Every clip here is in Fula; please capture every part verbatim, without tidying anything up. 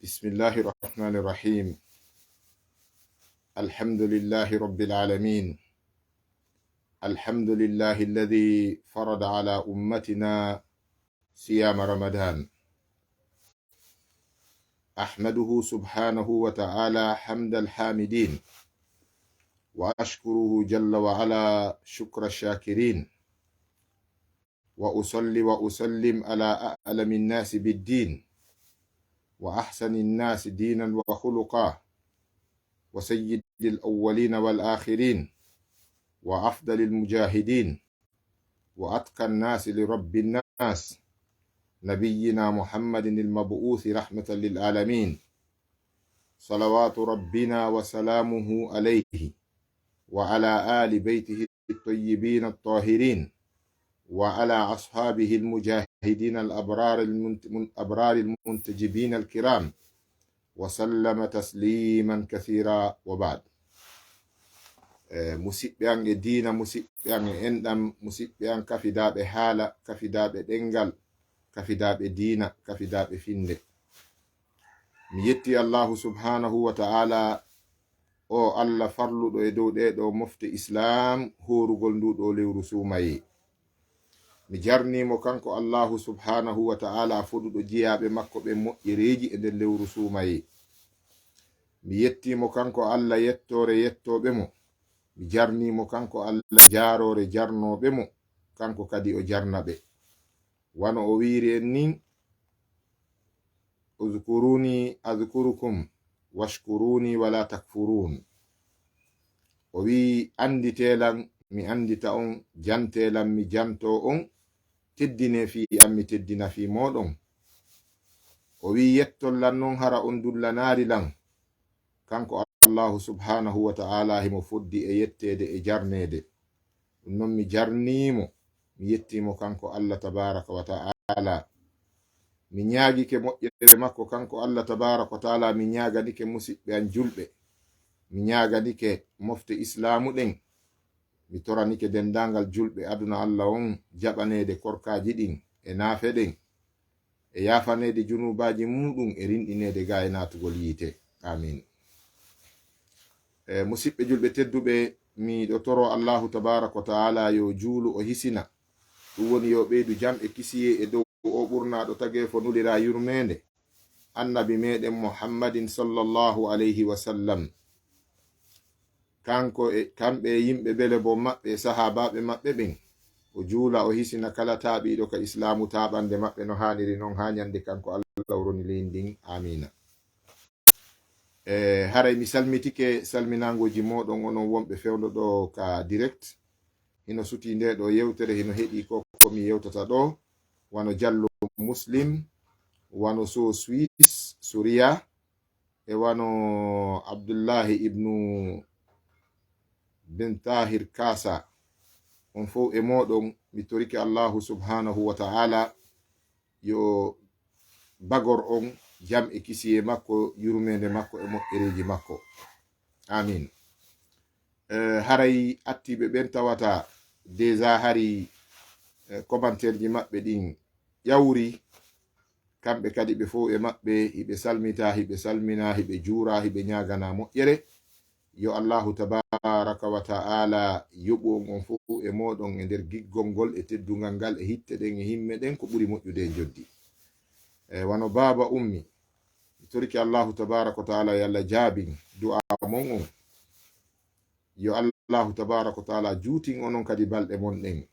بسم الله الرحمن الرحيم. الحمد لله رب العالمين. الحمد لله الذي فرض على أمتنا صيام رمضان. أحمده سبحانه وتعالى حمد الحامدين، وأشكره جل وعلا شكر الشاكرين، وأصلي وأسلم على أعلم الناس بالدين، وأحسن الناس دينا وخلقا، وسيد الأولين والآخرين، وأفضل المجاهدين، وأتقى الناس لرب الناس، نبينا محمد المبعوث رحمة للعالمين، صلوات ربنا وسلامه عليه وعلى آل بيته الطيبين الطاهرين وعلى أصحابه المجاهدين الأبرار المنت-، من-، أبرار المنتجبين الكرام وسلم تسليما كثيرا وبعد. Eh, musidɓe an e diina, musidɓe an e enɗam, musidɓe an kafidaaɓe haala, kafidaaɓe ɗengal, kafidaaɓe diina, kafidaaɓe finde. Mi yetti Allahu subhanahu wa ta'ala, o Allah farluɗo e dow ɗee ɗoo mofte Islaam, hoorugol nduu ɗoo lewru suumayee. Mi jarnii mo kanko Allahu subhanahu wa ta'ala, foduɗo jiyaaɓe makko ɓen moƴƴereeji e nder lewru suumayee. Mi yettii mo kanko Allah yettoore yettooɓe mo. Mi jarnii mo kanko Allah jaaroore jarnooɓe mo, kanko kadi o jarna ɓe. Wano o wiiri en nin, "Uzkuruni azkurukum, washkuruni wala takfurun." O wi'i, "Annditee lan, mi anndita on, jantee lan, mi jantoo on, teddinee fii an, mi teddina fii mooɗon." O wi'i, "Yetton lan non, hara on dullanaali lan." Kanko Allahu subhanahu wa ta'ala himo foddi e yetteede e jarneede. Ɗum non mi jarnii mo, mi yettii mo kanko Allah tabaraka wa ta'ala. Mi ñaagike moƴƴere makko kanko Allah tabaraka wa ta'ala, mi ñaaganike musiɓɓe an julɓe. Mi ñaaganike mofte Islaamu ɗen. Mi toranike denndaangal julɓe aduna Allah on jaɓaneede korkaaji ɗin e naafe ɗen, e yaafaneede junuubaaji muuɗum, e rinɗineede gaa e naatugol yiite. Amin. E, musiɓɓe julɓe tedduɓe, miɗo toro Allahu tabaraka wa ta'ala yo juulu o hisina. Ɗum woni yo ɓeydu jam e kisiyee e dow o ɓurnaaɗo tageefo, nulira yurmeende, Annabi meɗen Muhammadin sallallahu alayhi wa sallam. Kanko e, kamɓe e yimɓe bele bo maɓɓe e sahaabaaɓe maɓɓe ɓen. O juula, o hisina kala taaɓiiɗo ka Islaamu taaɓande maɓɓe no haaniri non haa ñande kanko Allah o roni leydi ndin. Aamiina. E, haray mi salmitike salminaangooji mooɗon onon wonɓe fewndo ɗo ka direct. Hino sutii nde ɗo yewtere, hino heɗii ko, ko mi yewtata ɗo, wano Jallo Muslim, wano So Suisse, Suriya, e wano Abdullahi ibnu bin Tahir Kasa. On fow e mooɗon, mi torike Allahu subhanahu wa ta'ala yo bagor on jam e kisiyee makko, yurmeende makko e moƴƴereeji makko. Amin. Eh, haray attiiɓe ɓen tawata déjà hari, eh, commentaire ji maɓɓe ɗin ƴawri, kamɓe kadi ɓe fow e maɓɓe hiɓe salmita, hiɓe salmina, hiɓe juura, hiɓe ñaagana moƴƴere. Yo Allahu tabaraka wa ta'ala yoɓu on, on fow e mooɗon e nder giggol ngol e teddungal ngal e hitte ɗen e himme ɗen ko ɓuri moƴƴude e njoddi. E wano baaba ummi, mi torike Allahu tabaraka wa ta'ala yo Allah jaabin du'a mon on. Yo Allahu tabaraka wa ta'ala juutin onon kadi balɗe mon ɗen.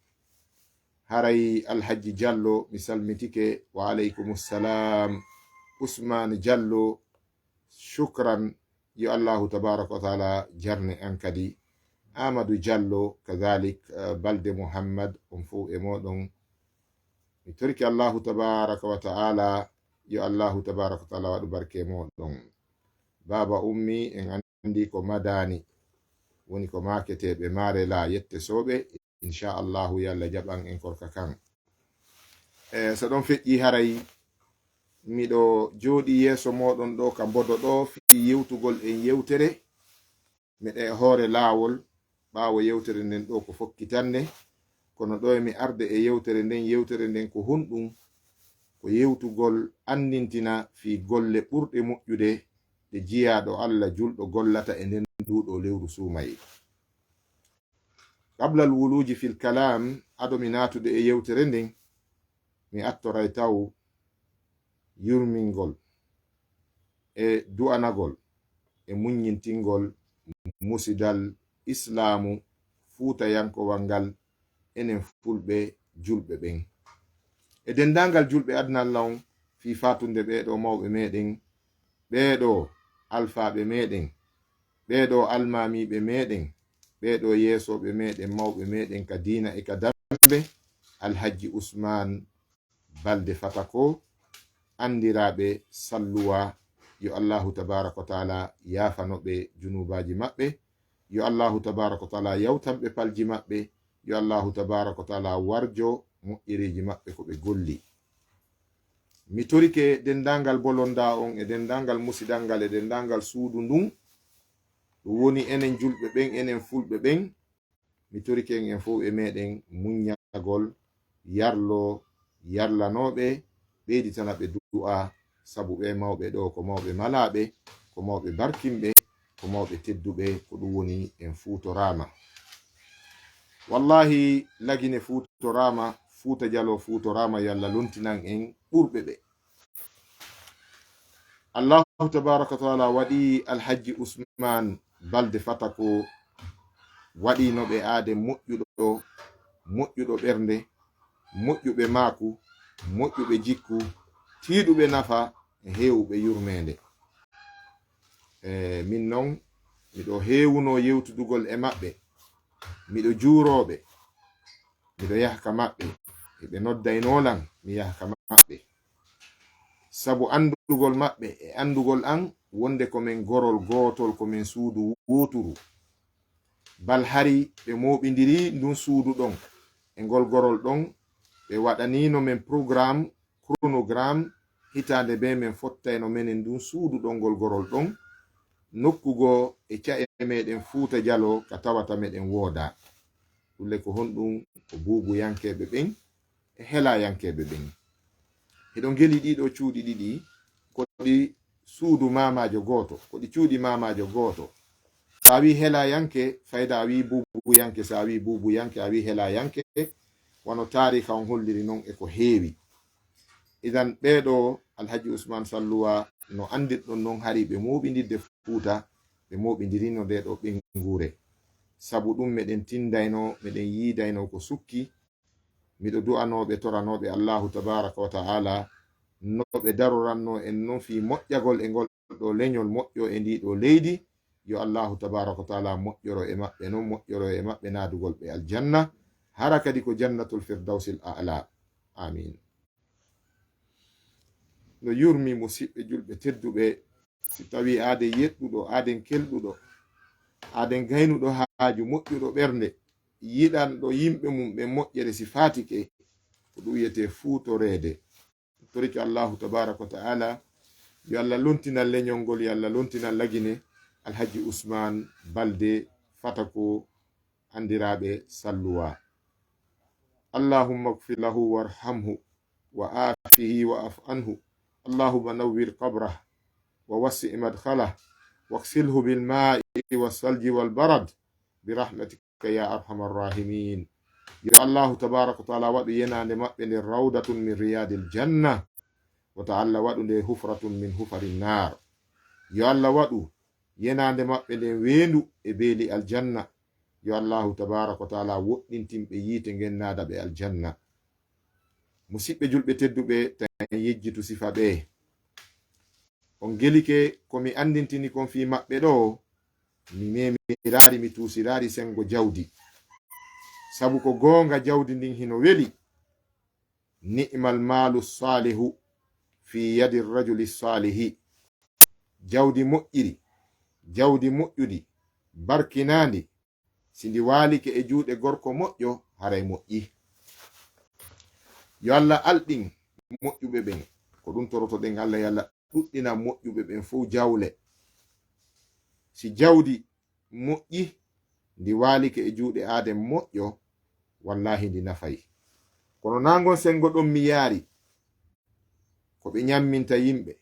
Haray Alhaji Jallo, mi salmitike. Wa alaykumus salam. Usman Jallo, shukran. Yo Allahu tabaraka wa ta'ala jarne an kadi. Amadu Jallo, kadhalik, eh, Balde Muhammad, on fow e mooɗon. Mi torike Allahu tabaraka wa ta'ala, yo Allahu tabaraka wa ta'ala waɗu barke e mooɗon. Baaba ummi, en anndi ko madani, woni ko maaketee ɓe maare la yette sooɓe. Insha Allahu, yo Allah jaɓan en korka kan. E, so ɗon feƴƴi, haray miɗo jooɗi yeeso mooɗon ɗo ka mbodo ɗo fii yewtugol en yewtere. Miɗo e hoore laawol, ɓaawo yewtere nden ɗo ko fokkitannde. Kono ɗo e mi arde e yewtere nden, yewtere nden ko honɗum? ko yewtugol anndintina fii golle ɓurɗe moƴƴude ɗe jiyaaɗo Alla julɗo gollata e nden nduuɗo lewru suumayee. Qabla al wuluuji fil kalaam, ado mi naatude e yewtere nden, mi attoray taw yurmingol e du'anagol e muññintingol musidal Islaamu fuutayankowal ngal, enen fulɓe julɓe ɓen. E denndaangal julɓe aduna Alla on, fii faatunde ɓee ɗoo mawɓe meɗen, ɓee ɗoo alfaaɓe meɗen, ɓee ɗoo almaamiiɓe meɗen, ɓee ɗoo yeesooɓe meɗen, mawɓe meɗen ka diina e ka darnde, Alhajji Usmaan Balde Fatako, anndiraaɓe Salluwa, yo Allaahu tabaaraka wa taala yaafano ɓe junuubaaji maɓɓe, yo Allaahu tabaaraka wa taala yawtan ɓe palji maɓɓe, yo Allaahu tabaaraka wa taala warjo moƴƴereeji maɓɓe ko ɓe golli. Mi torike denndaangal bolondaa on e denndaangal musidal ngal e denndaangal suudu ndun, ɗum woni enen julɓe ɓen, enen fulɓe ɓen, mi torike en, en fof e meɗen muññagol, yarlo, yarlanooɓe, ɓeyditana ɓe du'a, sabu ɓee mawɓe ɗoo ko mawɓe malaaɓe, ko mawɓe barkinɓe, ko mawɓe tedduɓe, ko ɗum woni en fuutoraama. Wallaahi, Lagine fuutoraama, Fuuta Jaloo fuutoraama, yo Alla lontinan en ɓurɓe ɓe. Allaahu tabaaraka wa taala waɗi Alhajji Usmaan Balde Fatako, waɗiino ɓe aaden moƴƴuɗo, moƴƴuɗo ɓernde, moƴƴuɓe maaku, moƴƴuɓe jikku, tiiɗuɓe nafa, heewuɓe yurmeende. E, min non, miɗo heewunoo yewtudugol e maɓɓe, miɗo juuroo ɓe, miɗo yaha ka maɓɓe, hiɓe noddaynoo lan, mi yaha ka maɓɓe. Sabu anndugol maɓɓe e anndugol an, wonde ko men gorol gootol, ko men suudu wooturu. Bal hari ɓe mooɓindiri ndun suudu ɗon e ngol gorol ɗon, ɓe waɗaniino men programme, chronogramme, hitaande bee men fottayno menen ndun suudu ɗon, ngol gorol ɗon, nokku goo e ca'e meɗen Fuuta Jaloo ka tawata meɗen woodaa. Ɗun le ko honɗun? Ko buubuyankeeɓe ɓen e helayankeeɓe ɓen. Hiɗo ngeli ɗii ɗoo cuuɗi ɗiɗi, ko ɗi suudu maamaajo gooto, ko ɗi cuuɗi maamaajo gooto. So a wii helayanke, fayda a wii buubuyanke, so a wii buubuyanke, a wii helayanke, wano taariika on holliri non e ko heewi. Idan ɓee ɗoo, Alhaji Usmaan Salluwa, no anndirɗon non, hari ɓe mooɓindirde Fuuta, ɓe mooɓindirino ndee ɗoo ɓeynguure. Sabu ɗun meɗen tindayno, meɗen yiidayno ko sukki. Miɗo du'anoo ɓe, toranoo ɓe Allaahu tabaaraka wa ta'aala, no ɓe darorannoo en non fii moƴƴagol e ngol ɗoo leñol, moƴƴo e ndii ɗoo leydi. Yo Allaahu tabaaraka wa ta'aala moƴƴoro e maɓɓe non, moƴƴoro e maɓɓe naadugol ɓe aljanna, hara kadi ko jannatul firdawsil a'la. Aamiin. No yurmi musiɓɓe julɓe tedduɓe, si tawii aaden yeɗɗuɗo, aaden kelɗuɗo, aaden gaynuɗo haaju, moƴƴuɗo ɓernde, yiɗanɗo yimɓe mum ɓen moƴƴere, si faatike, ko ɗum wiyetee fuutoreede. Torike Allaahu tabaaraka wa ta'aala, yo Allah lontinan leñol ngol, yo Allah lontinan Lagine, Alhaji Usmaan Balde Fatako, anndiraaɓe Salluwa. اللهم اغفر له وارحمه وعافه واعف عنه. اللهم نور قبره ووسع مدخله واغسله بالماء والثلج والبرد برحمتك يا أرحم الراحمين. Yo Allaahu tabaaraka wa ta'aala waɗu yenaande maɓɓe nden rawdatun min riyaadil janna, wata Allah waɗu nde hufratun min hufarin naar. Yo Allah waɗu yenaande maɓɓe nden weendu e beeli aljanna. Yo Allaahu tabaaraka wa ta'aala woɗɗintin ɓe yiite ngen, naada ɓe aljanna. Musiɓɓe julɓe tedduɓe, tawi en yejjitu sifa ɓee. On gelike ko mi anndintini kon fii maɓɓe ɗoo, mi memiraali, mi tuusiraali senngo jawdi. Sabu ko goonga, jawdi ndin hino weli. نعم المال الصالح في يد الرجل الصالح. Jawdi moƴƴiri, jawdi moƴƴundi, barkinaandi, si ndi waalike e juuɗe gorko moƴƴo, haray moƴƴi. Yo Allah alɗin moƴƴuɓe ɓen. Ko ɗum torotoɗen Allah, yo Allah ɗuɗɗinan moƴƴuɓe ɓen fow jawle. Si jawdi moƴƴi, ndi waalike e juuɗe aaden moƴƴo, wallaahi ndi nafay. Kono naa ngon senngo ɗon mi yaari, ɓe ñamminta yimɓe,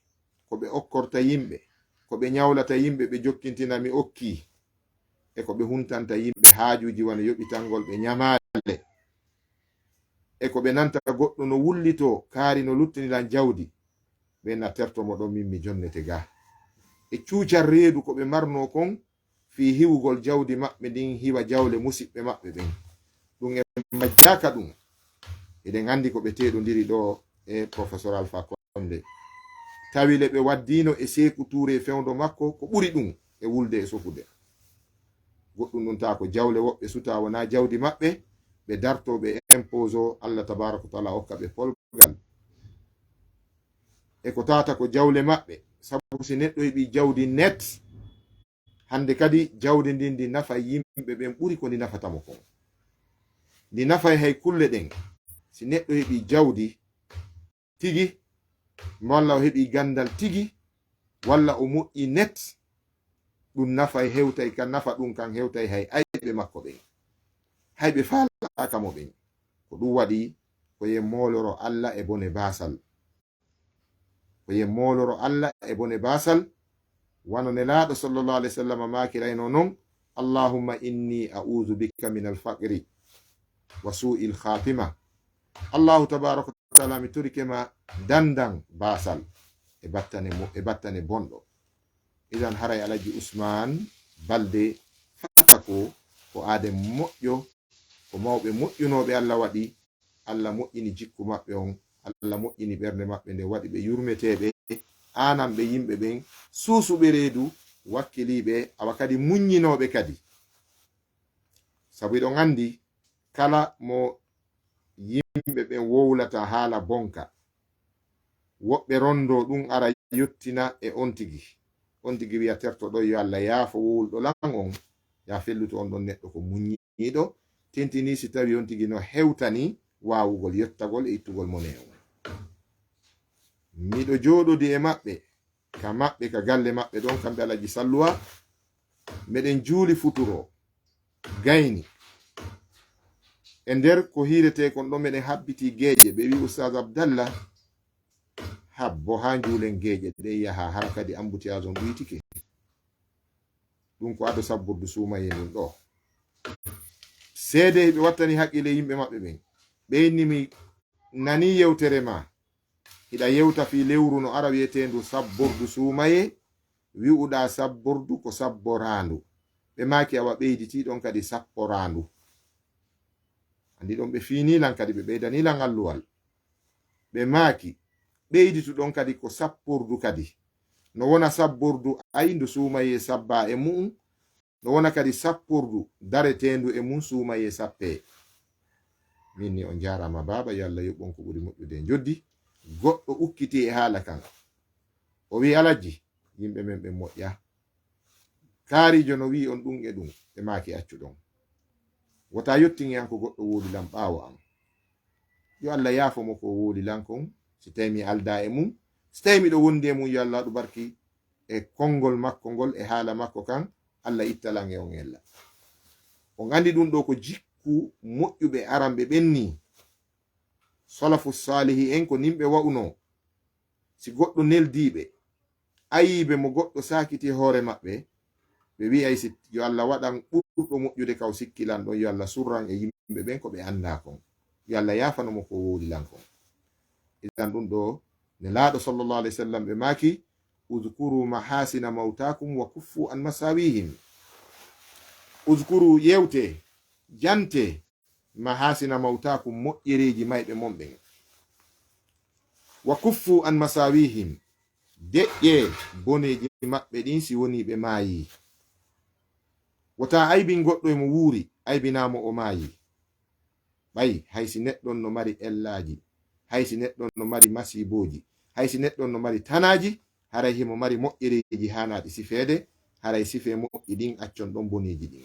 ko ɓe okkorta yimɓe, ko ɓe ñawlata yimɓe, ɓe jokkintina mi okki, e ko ɓe huntanta yimɓe haajuuji wano yoɓitangol ɓe ñamaale, e ko ɓe nanta goɗɗo no wullitoo kaari no luttini lan jawdi, ɓe na terto mo ɗon min mi jonnete ga. E cuucal reedu ko ɓe marnoo kon fii hiwugol jawdi maɓɓe ndin, hiwa jawle musiɓɓe maɓɓe ɓen. Ɗum en majjaaka ɗum. Eɗen anndi ko ɓe teeɗondiri ɗo e Professeur Alpha Condé. Tawi le ɓe waddiino e Seeku Tuure e fewndo makko ko ɓuri ɗum e wulde e sofude. Goɗɗum ɗum taa ko jawle woɓɓe sutaa wonaa jawdi maɓɓe, ɓe dartoo ɓe imposo Allah tabaaraka wa taala okka ɓe polgal. E ko tawata ko jawle maɓɓe, sabu si neɗɗo heɓi jawdi net, hannde kadi jawdi ndin ndi nafa yimɓe ɓen ɓuri ko ndi nafata mo kon. Ndi nafay hay kulle ɗen. Si neɗɗo heɓi jawdi tigi, walla o heɓi ganndal tigi, walla o moƴƴi net, ɗum nafay hewtay ka nafa ɗum kan hewtay hay ayɓe makko ɓen. Hay ɓe faalaaka mo ɓen. Ko ɗum waɗi ko ye mooloro Allah e bone baasal. Ko ye mooloro Allah e bone baasal. Wano Nelaaɗo sallallahu alayhi wa sallam maakirayno non, "Allahumma inni a'udhu bika min al-faqri wa su'il khatima." Allahu tabaraka wa taala, mi torike ma dandan baasal e battane mo-, e battane bonɗo. Idan haray Alaji Usman Balde fata ko, ko aade moƴƴo, ko mawɓe moƴƴunooɓe Allah waɗi, Allah moƴƴini jikku maɓɓe on, Allah moƴƴini ɓernde maɓɓe nde waɗi ɓe yurmeteeɓe, aanan ɓe yimɓe ɓen, suusuɓe reedu, wakkiliiɓe, awa kadi muññinooɓe kadi. Sabu hiɗon anndi, kala mo yimɓe ɓen wowlata haala bonka, woɓɓe rondo ɗum ara yottina e on tigi. On tigi wiya, "Tertoɗo, yo Allah yaafo wowluɗo lan on, ya felluto on ɗon neɗɗo ko muññiiɗo." Tintini si tawi on tigi no hewtani waawugol yottagol e ittugol mone on. Miɗo jooɗodi e maɓɓe, ka maɓɓe, ka galle maɓɓe ɗon, kamɓe Alaji Salluwa. Meɗen juuli futuro, gayni. E nder ko hiiretee kon ɗon, meɗen habbiti geeƴe, ɓe wi, "Ustaz Abdallah, habbo haa njuulen geeƴe ɗe yaha, hara kadi ambutiyaaji on ɗuytike." Ɗum ko ado sabbordu suumayee ndun ɗo. Seede ɓe wattani haqqille yimɓe maɓɓe ɓen. Ɓe inni mi nani yewtere ma. Hiɗa yewta fii lewru no ara wi'eteendu sabbordu suumayee, wi'uɗaa sabbordu ko sabboraandu. Ɓe maaki awa ɓeyditii ɗon kadi sapporaandu. Anndi ɗon ɓe fiinii lan kadi ɓe ɓeydanii lan alluwal. Ɓe maaki, ɓeyditu ɗon kadi ko sappordu kadi. No wona sabbordu ay ndu suumayee sabbaa e mu'un, no wona kadi sappordu dareteendu e mum suumayee sappee. Min ni on jaaraama baaba, yo Allah yoɓ on ko ɓuri moƴƴude e njoddi. Goɗɗo ukkiti e haala kan. O wi'i, "Alaji, yimɓe men ɓen moƴƴa." Kaariijo no wi'i on ɗum e ɗum, ɓe maaki, "Accu ɗon. Wota yottin e an ko goɗɗo wowli lan ɓaawo am." Yo Allah yaafo mo ko o wowli lan kon, si tawi mi aldaa e mum, si tawi miɗo wondi e mum, yo Allah waɗu barki e konngol makko ngol, e haala makko kan, Allah itta lan e on ella. On anndi ɗum ɗo ko jikku moƴƴuɓe aranɓe ɓen ni. Salafu saalihi en ko nin ɓe wa'unoo. Si goɗɗo neldii ɓe, ayiibe mo goɗɗo saakiti hoore maɓɓe, ɓe wi'ay si yo Allah waɗan ɓurɗo moƴƴude ka o sikki lan ɗon, yo Allah surran e yimɓe ɓen ko ɓe anndaa kon. Yo Allah yaafano mo ko o wowli lan kon. Idan ɗum ɗo, Nelaaɗo sallallahu alayhi wa sallam ɓe maaki, "Udhkuru mahasina mawtakum wa kuffu an masawihim." Udhkuru, yewte, jante, mahasina mawtakum, moƴƴereeji mayɓe mon ɓen. Wa kuffu an masawihim, deƴƴee boneeji maɓɓe ɗin si wonii ɓe maayii. Wota aybin goɗɗo e mo wuuri, aybinaa mo o maayii. Ɓay hay si neɗɗon no mari ellaaji, hay si neɗɗon no mari masiibooji, hay si neɗɗon no mari tanaaji, haray himo mari moƴƴereeji haanaaɗi sifeede, haray sifee moƴƴi ɗin, accon ɗon boneeji ɗin.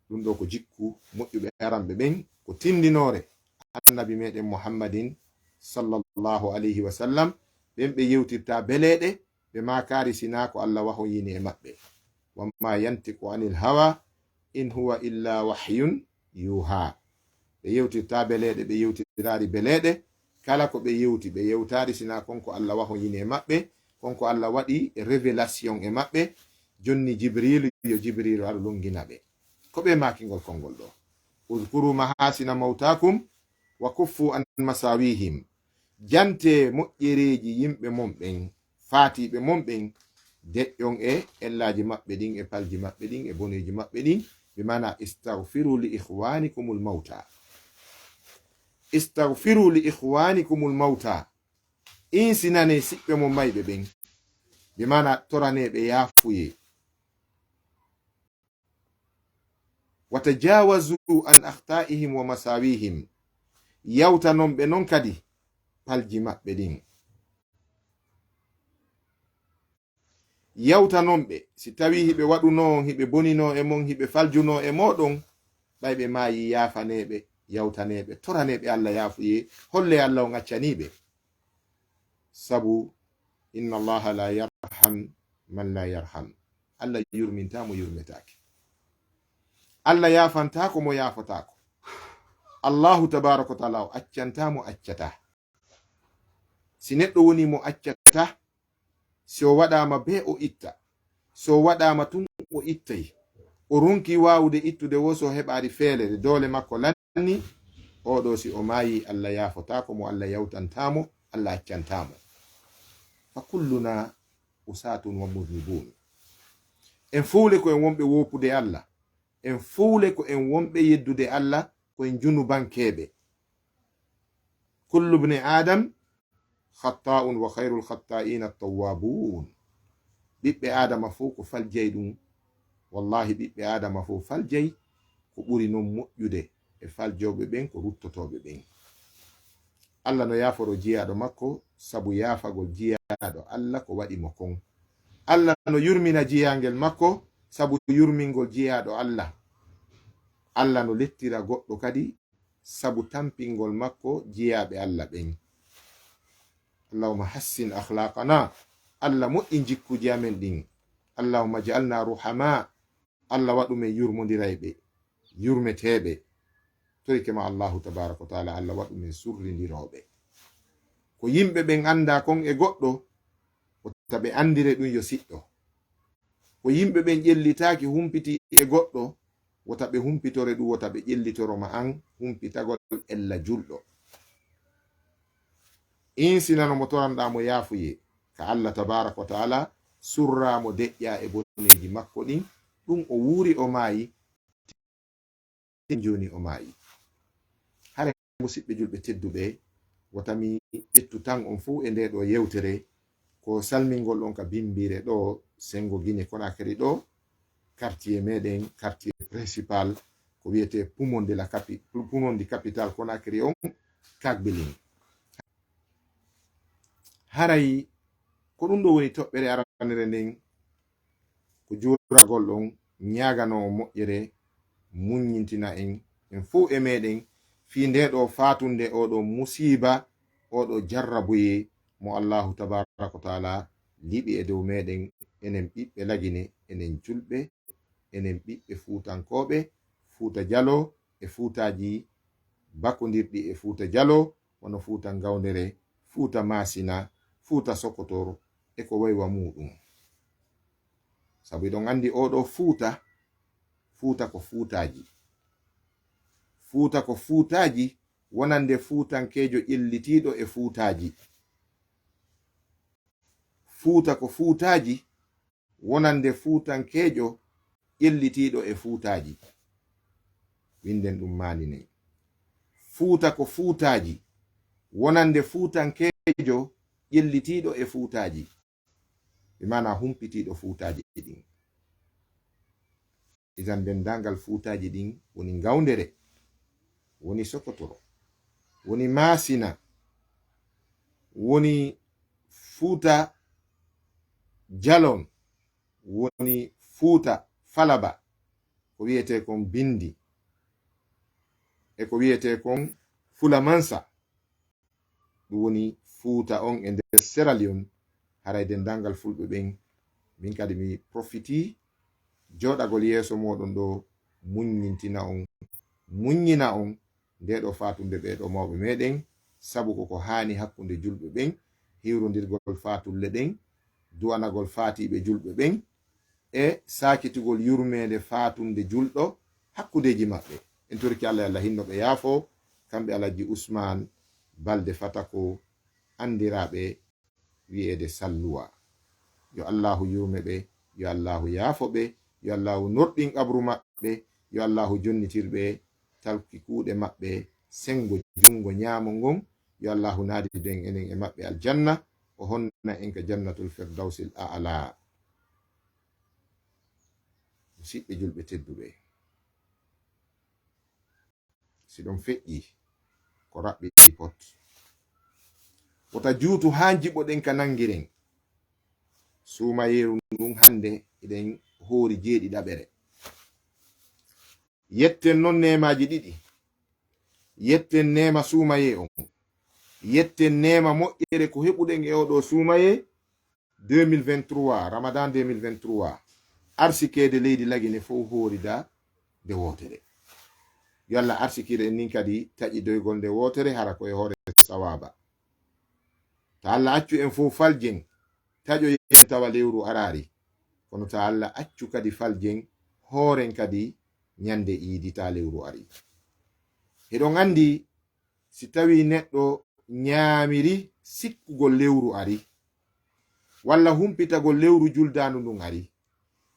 Ɗum ɗo ko jikku moƴƴuɓe aranɓe ɓen, ko tindinoore Annabi meɗen Muhammadin sallallahu alayhi wa sallam, ɓen ɓe yewtirta beleeɗe, ɓe maakaari sinaa ko Allah wahoyini e maɓɓe. "Wa ma yantiqu anil hawa, in huwa illa wahyun yuha." yewtirta beleeɗe, ɓe yewtiraari beleeɗe. Kala ko ɓe yewti, ɓe yewtaari sina kon ko Alla wahoyini e maɓɓe, kon ko Alla waɗi révélation e maɓɓe. Jonni Jibriilu, yo Jibriilu ar longina ɓe. Ko ɓe maaki ngol konngol ɗo. Udhkuru mahasina mawtakum wa kuffu an masawihim. Jante moƴƴereeji yimɓe mon ɓen, faatiiɓe mon ɓen, deƴƴon e ellaaji maɓɓe ɗin, e palji maɓɓe ɗin, e boneeji maɓɓe ɗin. Bi maana, istaghfiru li ikhwanikumul mawta. Istaghfiru li ikhwanikumul mawta. Insinane siɓɓe mon mayɓe ɓen. Bi maana, torane ɓe yaafuyee. Wa tajawazu an akhta'ihim wa masawihim. Yawtanon ɓe non kadi palji maɓɓe ɗin. Yawtanon ɓe, si tawii hiɓe waɗunoo on, hiɓe boninoo e mon, hiɓe faljunoo e mooɗon, ɓay ɓe maayii, yaafanee ɓe, yawtanee ɓe, toranee ɓe Alla yaafuyee, hollee Alla on accanii ɓe. Sabu, inna Allaha la yarham man la yarham. Alla yurmintaa mo yurmetaake. Alla yaafantaako mo yaafotaako. Allahu tabaaraka wa taala o accantaa mo accataa. Si neɗɗo woni mo accataa, si o waɗaama bee o itta, si o waɗaama tun o ittay, o ronki waawude ittude wo, so heɓaari feelere, doole makko lanni, oo ɗoo si o maayii, Alla yaafotaako mo, Alla yawtantaa mo, Alla accantaa mo. Fa kulluna usatun wa muznibun. En fow le ko en wonɓe woopude Alla. En fow le ko en wonɓe yeddude Alla, ko en junubankeeɓe. Kullu bni Adam khatta'un wa khayrul khatta'ina tawwabun. Ɓiɓɓe Adama fow ko faljay ɗum. Wallahi, ɓiɓɓe Adama fow faljay, ko ɓuri non moƴƴude e faljooɓe ɓen ko ruttotooɓe ɓen. Alla no yaaforo jiyaaɗo makko sabu yaafagol jiyaaɗo Alla ko waɗi mo kon. Alla no yurmina jiyaangel makko sabu yurmingol jiyaaɗo Alla. Alla no lettira goɗɗo kadi sabu tampingol makko jiyaaɓe Alla ɓen. Allahumma hassin akhlaqana. Alla moƴƴin jikkuuji amen ɗin. Allahumma ja'alna ruhama. Alla waɗu men yurmondirayɓe, yurmeteeɓe. Torike ma Allahu tabaaraka wa taala, Alla waɗu men surrindirooɓe. Ko yimɓe ɓen anndaa kon e goɗɗo, wota ɓe anndire ɗum yo siɗɗo. Ko yimɓe ɓen ƴellitaaki humpiti e goɗɗo, wota ɓe humpitore ɗum, wota ɓe ƴellitoro ma an humpitagol ella julɗo. Insinano mo toranɗaa mo yaafuyee ka Alla tabaaraka wa taala, surraa mo deƴƴaa e boneeji makko ɗin, ɗum o wuuri o maayi, jooni o maayi. Hare musiɓɓe julɓe tedduɓe, wota mi ƴettu tan on fow e ndee ɗoo yewtere, ko salmingol on ka bimbiire ɗoo, Senngo Gine Konakiri ɗoo, quartier meɗen, quartier principal, ko wiyetee Poumon de la Capi-, Poumon di Capital Konakiri on, Kagbilin. Haray ko ɗum ɗoo woni toɓɓere aranere nden, ko juuragol on, ñaaganoo on moƴƴere, muññintina en, en fow e meɗen, fii ndee ɗoo faatunde oo ɗoo musiiba, oo ɗoo jarrabuyee mo Allahu tabaaraka wa taala liɓi e dow meɗen, enen ɓiɓɓe Lagine, enen julɓe, enen ɓiɓɓe fuutankooɓe, Fuuta Jaloo e fuutaaji bakondirɗi e Fuuta Jaloo, wano Fuuta Ngawndere, Fuuta Maasina, Fuuta Sokotor, e ko waywa muuɗum. Sabu eɗon anndi oo ɗoo Fuuta, Fuuta ko fuutaaji. Fuuta ko fuutaaji, wonande fuutankeejo ƴellitiiɗo e fuutaaji. Fuuta ko fuutaaji, wonande fuutankeejo ƴellitiiɗo e fuutaaji. Winden ɗum maaninee. Fuuta ko fuutaaji, wonande fuutankeejo ƴellitiiɗo e fuutaaji. Bi maanaa humpitiiɗo fuutaaji ɗin. Idan denndaangal fuutaaji ɗin woni Ngawndere, woni Sokotoro, woni Maasina, woni Fuuta Jalon, woni Fuuta Falaba, ko wiyetee kon Bindi, e ko wiyetee kon Fulamansa. Ɗum woni Fuuta on e nder Sierra Leone, haray denndaangal Fulɓe ɓen, min kadi mi profitii jooɗagol yeeso mooɗon ɗoo, muññintina on, muññina on, nde ɗo faatunde ɓee ɗo mawɓe meɗen, sabu koko haani hakkunde julɓe ɓen, hiwrondirgol faatulle ɗen, du'anagol faatiiɓe julɓe ɓen, e saakitugol yurmeende faatunde julɗo hakkundeeji maɓɓe. En torike Allah, yo Allah hinno ɓe yaafo, kamɓe Alhaji Usmaan Balde Fatako, anndiraaɓe wi'eede Salluwa. Yo Allaahu yurme ɓe, yo Allaahu yaafo ɓe, yo Allaahu norɗin qabru maɓɓe, yo Allaahu jonnitir ɓe talki kuuɗe maɓɓe senngo junngo ñaamo ngon, yo Allaahu naadiden enen e maɓɓe aljanna, o honna en ka jannatul firdawsil a'la. Musiɓɓe julɓe tedduɓe, si ɗon feƴƴi ko raɓɓi pot. Wota juutu haa njiɓoɗen ka nanngiren. Suumayeeru ndun hannde eɗen hoori jeeɗiɗaɓere. Yetten non neemaaji ɗiɗi. Yetten neema suumayee on. Yetten neema moƴƴere ko heɓuɗen e oɗo suumayee deux mille vingt-trois, Ramadan deux mille vingt-trois. Arsikeede leydi Lagine fow hoorida nde wootere. Yo Allah arsikir en nin kadi taƴidoygol nde wootere, hara ko e hoore sawaaba. Ta Allah accu en fow faljen, taƴoyen tawa lewru araari. Kono ta Allah accu kadi faljen, hooren kadi ñande iidi ta lewru ari. Hiɗon anndi, si tawi neɗɗo ñaamiri sikkugol lewru ari, walla humpitagol lewru juldaandu ndun ari,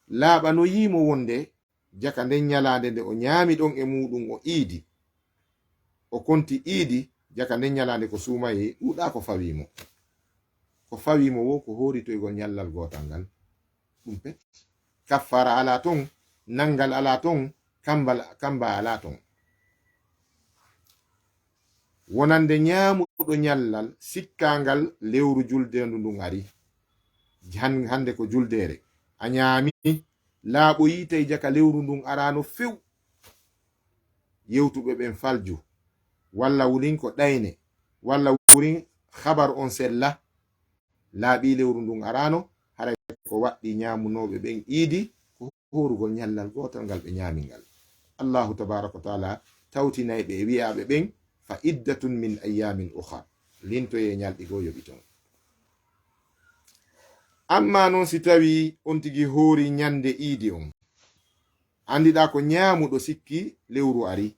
laaɓanoyii mo wonde jaka nden ñalaande nde o ñaami ɗon e muuɗum o iidi, o konti iidi, jaka nden ñalaande ko suumayee, ɗuuɗaa ko fawii mo. Ko fawii mo wo ko hooritoygol ñallal gootal ngal. Ɗum pet. Kaffaara alaa ton, nanngal alaa ton, kambal, kamba alaa ton. Wonande ñaamuɗo ñallal sikkaangal lewru juldeendu ndun ari. Han-, hannde ko juldeere. A ñaami, laaɓoyii tawi jaka lewru ndun araano few. Yewtuɓe ɓen falju, walla wurin ko ɗayne, walla wurin habar on sella. Laaɓii lewru ndun araano, haray ko waɗɗii ñaamunooɓe ɓen iidi, ko hoorugol ñallal gootal ngal ɓe ñaami ngal. Allahu tabaaraka wa taala tawtinay ɓe e wi'aaɓe ɓen, "Fa iddatun min ayyaamin ukhar." Lintoyee ñalɗi goo yoɓi ton. Ammaa non si tawii on tigi hoori ñande iidi on, anndiɗaa ko ñaamuɗo sikki lewru ari,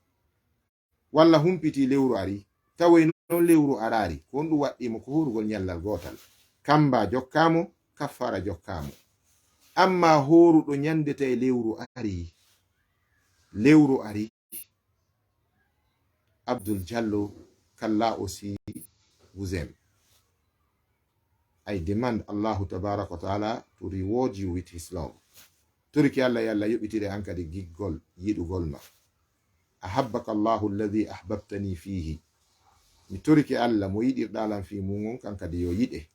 walla humpitii lewru ari, tawoy non lewru araari, ko honɗum waɗɗii mo ko hoorugol ñallal gootal? Kamba jokkaa mo, kaffaara jokkaa mo. Ammaa hooruɗo ñande tawi lewru ari, lewru ari, Abdul Jallo, qu'Allah aussi vous aime. I demand Allahu tabaraka wa taala to reward you with his love. Torike Allah, yo Allah yoɓitire an kadi giggol yiɗugol ma. Ahabbaka Allahu alladhi ahbabtani fihi. Mi torike Allah mo yiɗirɗaa lan fii mun on, kan kadi yo yiɗe.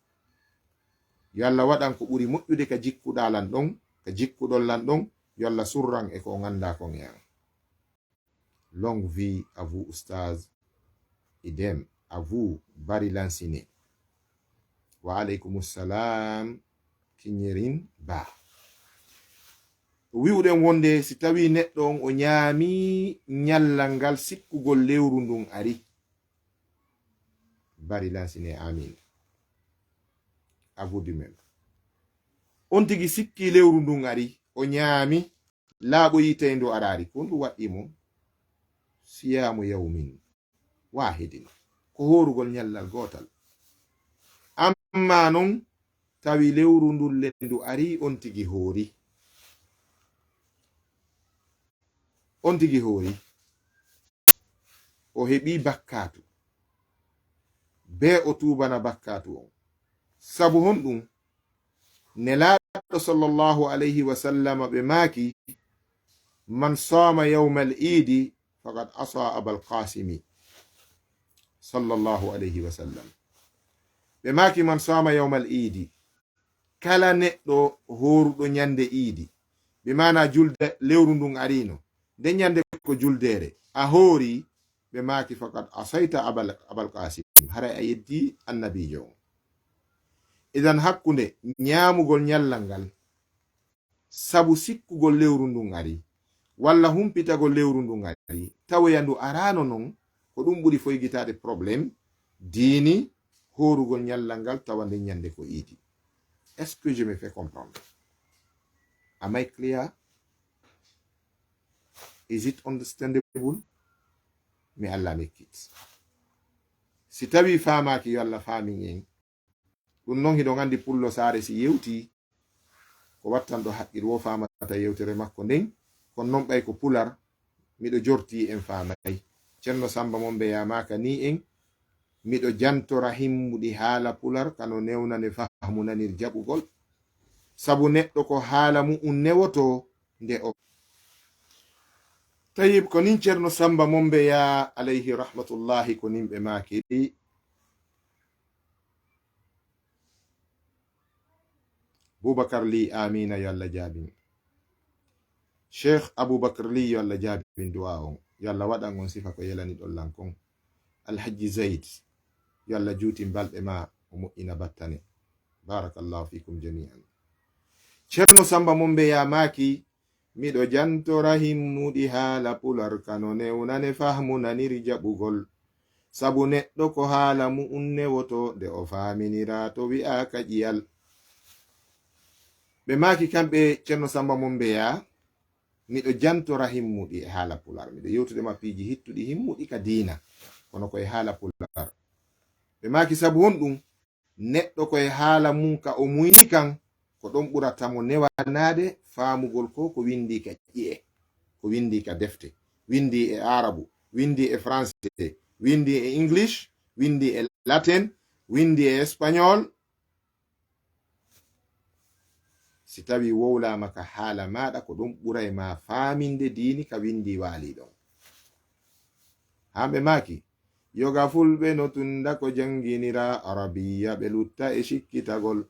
Yo Allah waɗan ko ɓuri moƴƴude ka jikkuɗaa lan ɗon, ka jikkuɗon lan ɗon, yo Allah surran e ko on anndaa kon e an. Longue vie à vous, Oustaz. Idem à vous, Bari Lansine. Wa aleykum salam, Kiñerin Ba. Wi'uɗen wonde si tawii neɗɗo on o ñaami ñallal ngal sikkugol lewru ndun ari. Bari Lansine, amin. À vous de même. On tigi sikki lewru ndun ari, o ñaami, laaɓoyii tawi ndu araari, ko honɗum waɗɗii mo? Siyaamu yawmin waahidin, ko hoorugol ñallal gootal. Ammaa non, tawi lewru ndun le ndu arii, on tigi hoori. On tigi hoori. O heɓii bakkaatu. Bee o tuubana bakkaatu on. Sabu honɗum? Nelaaɗo sallallahu alayhi wa sallama ɓe maaki, "Man saama yawmal iidi faqad asa Abal Qaasimi." Sallallahu alayhi wa sallam. Ɓe maaki, "Man saama yawmal iidi." Kala neɗɗo hooruɗo ñande iidi, bi maana julde lewru ndun ariino, nde ñande ko juldeere, a hoori, ɓe maaki, "Faqad asayta Abal, Abal Qasim." Haray a yeddi annabiijo on. Idan hakkunde ñaamugol ñallal ngal, sabu sikkugol lewru ndun ari, walla humpitagol lewru ndun ari, tawoya ndu araano non, ko ɗum ɓuri foygitaade problème diini, hoorugol ñallal ngal tawa nden ñande ko iidi. Est-ce que je me fais comprendre? Am I clear? Is it understandable? May Allah make it. Si tawi faamaaki, yo Allah faamin en. Ɗum noon, hiɗon anndi pullo saare si yewtii, ko wattanɗo haqqil wo faamata yewtere makko nden. Kono noon, ɓay ko pular, miɗo jortii en faamay. Ceerno Samba Mombeya maaka nii en, miɗo jantora himmuɗi haala pular, ka no newnane fahmu nanir jaɓugol. Sabu neɗɗo ko haala mu'un newotoo nde o. Tayyib, ko nin Ceerno Samba Mombeya, alayhi rahmatullahi, ko nin ɓe maakiri. Bubakar Li, amiina, yo Allah jaabin. Cheikh Abubakar Li, yo Allah jaabin du'a on. Yo Allah waɗan on sifa ko yelaniɗon lan kon. Alhajji Zayd, yo Allah juutin balɗe ma, o moƴƴina battane. Barakallahu fikum jami'an. Ceerno Samba Mombeya maaki, miɗo jantora himmuɗi haala pular, ka no newnane fahmu nanir jaɓugol. Sabu neɗɗo ko haala mu'un newoto, nde o faaminira to wi'aaka ƴiyal. Ɓe maaki kamɓe Ceerno Samba Mombeya, miɗo jantora himmuɗi e haala pular. Miɗo yewtude ma piiji hittuɗi himmuɗi ka diina, kono ko e haala pular. Ɓe maaki sabu honɗum? Neɗɗo ko e haala mum ka o muyni kan, ko ɗon ɓurata mo newanaade faamugol ko, ko winndi ka ƴi'e, ko winndi ka defte, winndi e Aarabu, winndi e Français, winndi e English, winndi e Latin, winndi e Espagnol. Si tawi wowlaama ka haala maaɗa, ko ɗum ɓuray ma faaminde diini ka winndi waali ɗon. Haa ɓe maaki, yoga fulɓe no tunda ko jannginira Arabiya, ɓe lutta e sikkitagol.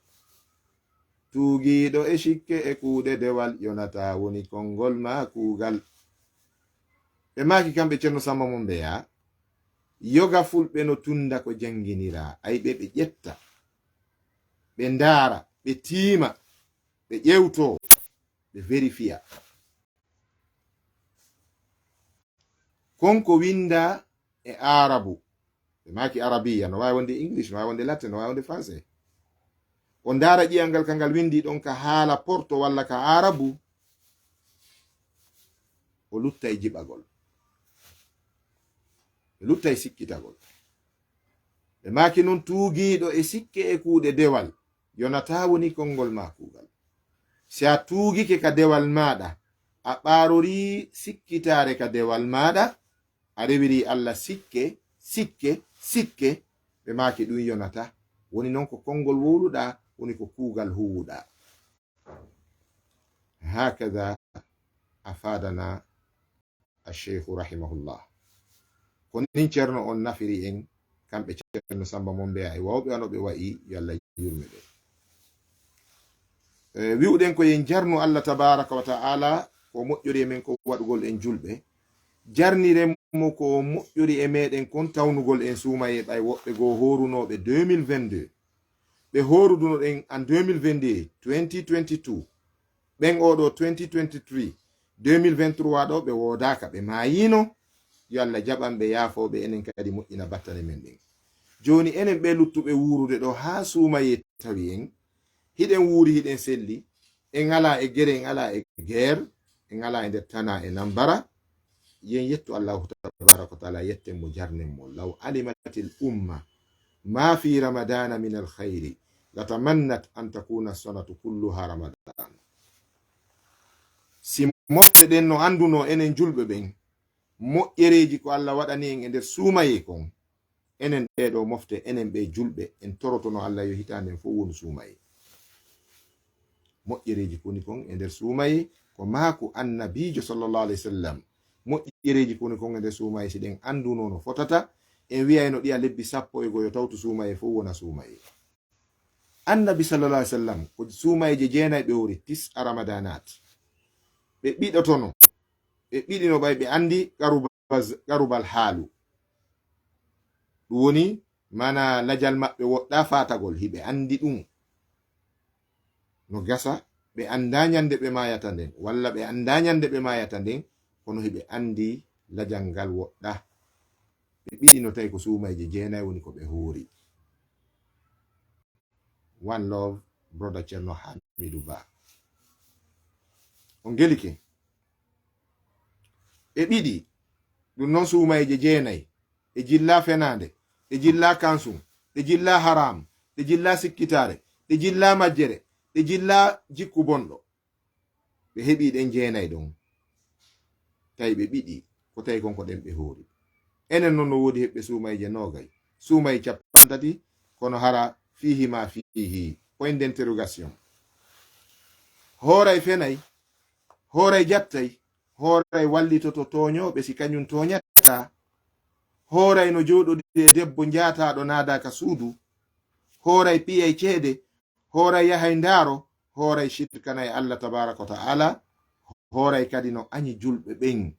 Tuugiiɗo e sikke e kuuɗe dewal, yonata woni konngol ma kuugal. Ɓe maaki kamɓe Ceerno Samba Mombeya, yoga fulɓe no tunda ko jannginira, ay ɓe ɓe ƴetta, ɓe ndaara, ɓe tiima, ɓe ƴewto, ɓe vérifiya. Kon ko winda e Aarabu, ɓe maaki Arabiya, no waawi wonde English, no waawi wonde Latin, no waawi wonde Français. O ndaara ƴi'al ngal ka ngal windi ɗon ka haala Porto walla ka Aarabu, o lutta e jiɓagol. O lutta e sikkitagol. Ɓe maaki non tuugiiɗo e sikke e kuuɗe dewal, yonata woni konngol ma kuugal. Si a tuugike ka dewal maaɗa, a ɓaarori sikkitaare ka dewal maaɗa, a rewiri Allah sikke, sikke, sikke, ɓe maaki ɗum yonata. Woni non ko konngol wowluɗaa, woni ko kuugal huwuɗaa. Hakada afadana Acheikhu rahimahullah. Ko nin Ceerno on nafiri en, kamɓe Ceerno Samba Mombeya e wawɓe wano ɓe wa'i, yo Allah yurme ɓe. E, wi'uɗen ko yen jarnu Allah tabaraka wa ta'ala ko moƴƴori e men ko waɗugol en julɓe. Jarniren mo ko moƴƴori e meɗen kon tawnugol en suumaye ɓay woɓɓe goo hoorunooɓe deux mille vingt-deux. Ɓe hooruduno ɗen an deux mille vingt-deux, twenty twenty-two. Ɓen oo ɗoo twenty twenty-three, deux mille vingt-trois ɗoo ɓe woodaaka, ɓe maayiino. Yo Allah jaɓan ɓe, yaafoo ɓe, enen kadi moƴƴina battane men ɗen. Jooni enen ɓee luttuɓe wuurude ɗoo haa suumayee tawi en, hiɗen wuuri, hiɗen selli, en alaa e gere, en alaa e geer, en alaa e nder tanaa e nambara, yen yettu Allahu tabaraka wa taala, yetten mo, jarnen mo. Law alimatil umma ma fi ramadana min al khayri latamannat an takuna sanatu kulluha ramadan. Si mofte ɗen no anduno enen julɓe ɓen moƴƴereeji ko Allah waɗani en e nder suumayee kon, enen ɓee ɗoo mofte, enen ɓee julɓe, en torotono Allah yo hitaande nden fof wonu suumayee. Moƴƴereeji ko woni kon e nder suumayee, ko maaku Annabiijo sallallahu alayhi wa sallam. Moƴƴereeji ko woni kon e nder suumayee, si ɗen annduno no fotata, en wiyayno ɗiya lebbi sappo e go'o tawtu suumayee fof wona suumayee. Annabi sallallahu alayhi wa sallam, ko suumayeeje jeenay ɓe hori, tis'a ramadanat. Ɓe ɓiɗotono, ɓe ɓiɗino ɓay ɓe anndi qarubaz-, qarubal haalu. Ɗum woni, maanaa lajal maɓɓe woɗɗaa faatagol, hiɓe anndi ɗum. No gasa, ɓe anndaa ñande ɓe maayata nden, walla ɓe anndaa ñande ɓe maayata nden, kono hiɓe anndi lajal ngal woɗɗaa. Ɓe ɓiɗi no tawi ko suumayje jeenay woni ko ɓe hoori. One love, brother Ceerno Hamidu Ba. On gelike. Ɓe ɓiɗi, ɗum noon suumayje jeenay, ɗe jillaa fenaande, ɗe jillaa kansun, ɗe jillaa haram, ɗe jillaa sikkitaare, ɗe jillaa majjere, ɗe jillaa jikku bonɗo. Ɓe heɓi ɗen jeenay ɗon. Tawi ɓe ɓiɗi, ko tawi kon ko ɗen ɓe hoori. Enen non no woodi heɓɓe suumayje noogay, suumay cappanɗe tati, kono hara fiihi ma fiihi, point d'interrogation. Hooray fenay, hooray jattay, hooray wallitoto tooñooɓe si kañum tooñataa. Hooray no jooɗodi e debbo njaataaɗo naadaaka suudu. Hooray piyay ceede, hooray yahay ndaaro, hooray shirkanay Allah tabaaraka wa ta'ala, hooray kadi no añi julɓe ɓen.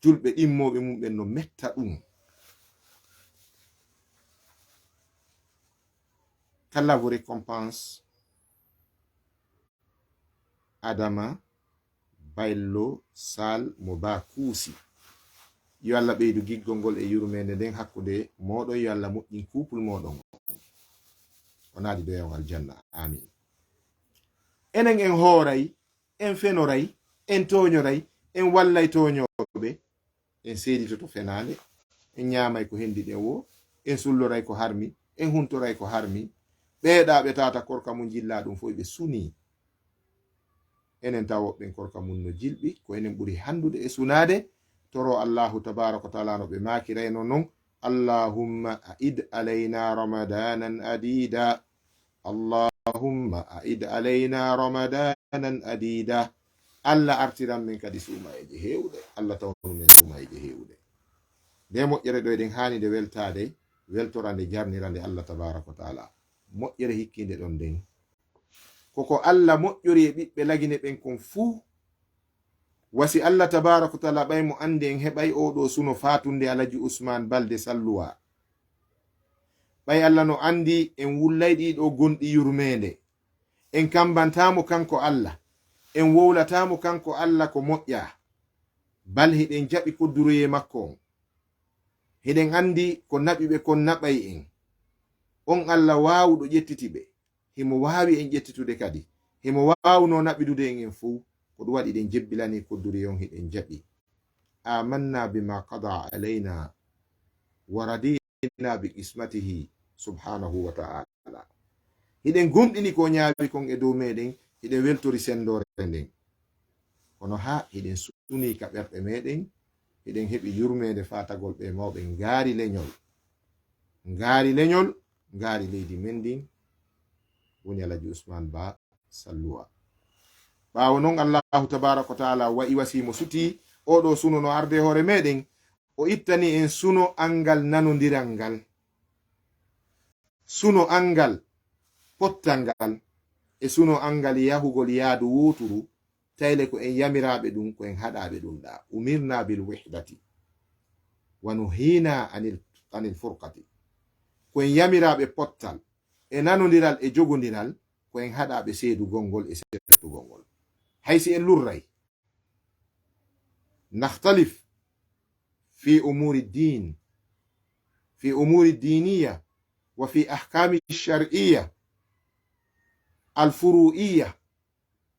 Julɓe ɗimmooɓe mum ɓen no metta ɗum. Qu'Allah vous récompense, Adama Bayllo Sal mo Ba Kuusi. Yo Allah ɓeydu giggol ngol e yurmeende nden hakkunde mooɗon. Yo Allah moƴƴin couple mooɗon on. O naadi doyaw aljanna. Amin. Enen en hooray, en fenoray, en tooñoray, en wallay tooñooɓe, en seeditoto fenaande, en ñaamay ko hendi ɗen woo, en sulloray ko harmi, en huntoray ko harmi. Ɓeeɗaa ɓe tata korka mum jillaa ɗum fof ɓe sunii. Enen taw woɓɓen korka mum no jilɓi, ko enen ɓuri hanndude e sunaade. Toro Allahu tabaaraka wa taala no ɓe maakirayno non, "Allahumma a'id alayna ramadanan adida. Allahumma a'id alayna ramadanan adida." Allah artiran men kadi suumayeeje heewɗe. Allah tawnu men suumayeeje heewɗe. Nde moƴƴere ɗo eɗen haani nde weltaade, weltora nde, jarnira nde Allah tabaaraka wa taala. Moƴƴere hikkiinde ɗon nden, ko ko Allah moƴƴori e ɓiɓɓe Lagine ɓen kon fuu. Wa si Allah tabaaraka wa taala ɓay mo anndi en heɓay oo ɗoo suno faatunde Alaji Usmaan Balde Salluwa. Ɓay Allah no anndi en wullay ɗii ɗoo gonɗi yurmeende. En kammbantaa mo kanko Allah. En wowlataa mo kanko Allah ko moƴƴaa. Bal hiɗen jaɓi kodduruyee makko on. Hiɗen anndi ko naɓi ɓe kon naɓay en. On Allah waawuɗo ƴettiti ɓe. Himo waawi en ƴettitude kadi. Himo waawnoo naɓidude en en fow. Ko ɗum waɗi hiɗen jebbilanii kodduruyee on, hiɗen jaɓi. Amanna bima qada alayna wa radina bi qismatihi subhanahu wa ta'ala. Hiɗen gomɗini ko o ñaawi kon e dow meɗen, hiɗen weltori sendoore nden. Kono haa hiɗen sunii ka ɓerɗe meɗen, hiɗen heɓi yurmeende faatagol ɓe mawɓe ngaari leñol. Ngaari leñol, ngaari leydi men ndin, woni Alaji Usmaan Ba Salluwa. Ɓaawo non, Allahu tabaaraka wa taala wa'i wasi mo sutii, oo ɗoo suno no arde hoore meɗen, o ittani en suno anngal nanondiral ngal. Suno anngal pottal ngal, e suno anngal yahugol yaadu wooturu, tayle ko en yamiraaɓe ɗum, ko en haɗaaɓe ɗum ɗaa. Umirna bil wihdati wa nuhina anil, anil furqati. Ko en yamiraaɓe pottal e nanondiral e jogondiral, ko en haɗaaɓe seedugol ngol e settugol ngol. Hay si en lurray, nakhtalif fi umuri din, fi umuri diniya, wa fi ahkami shar'iyya, al furu'iyya,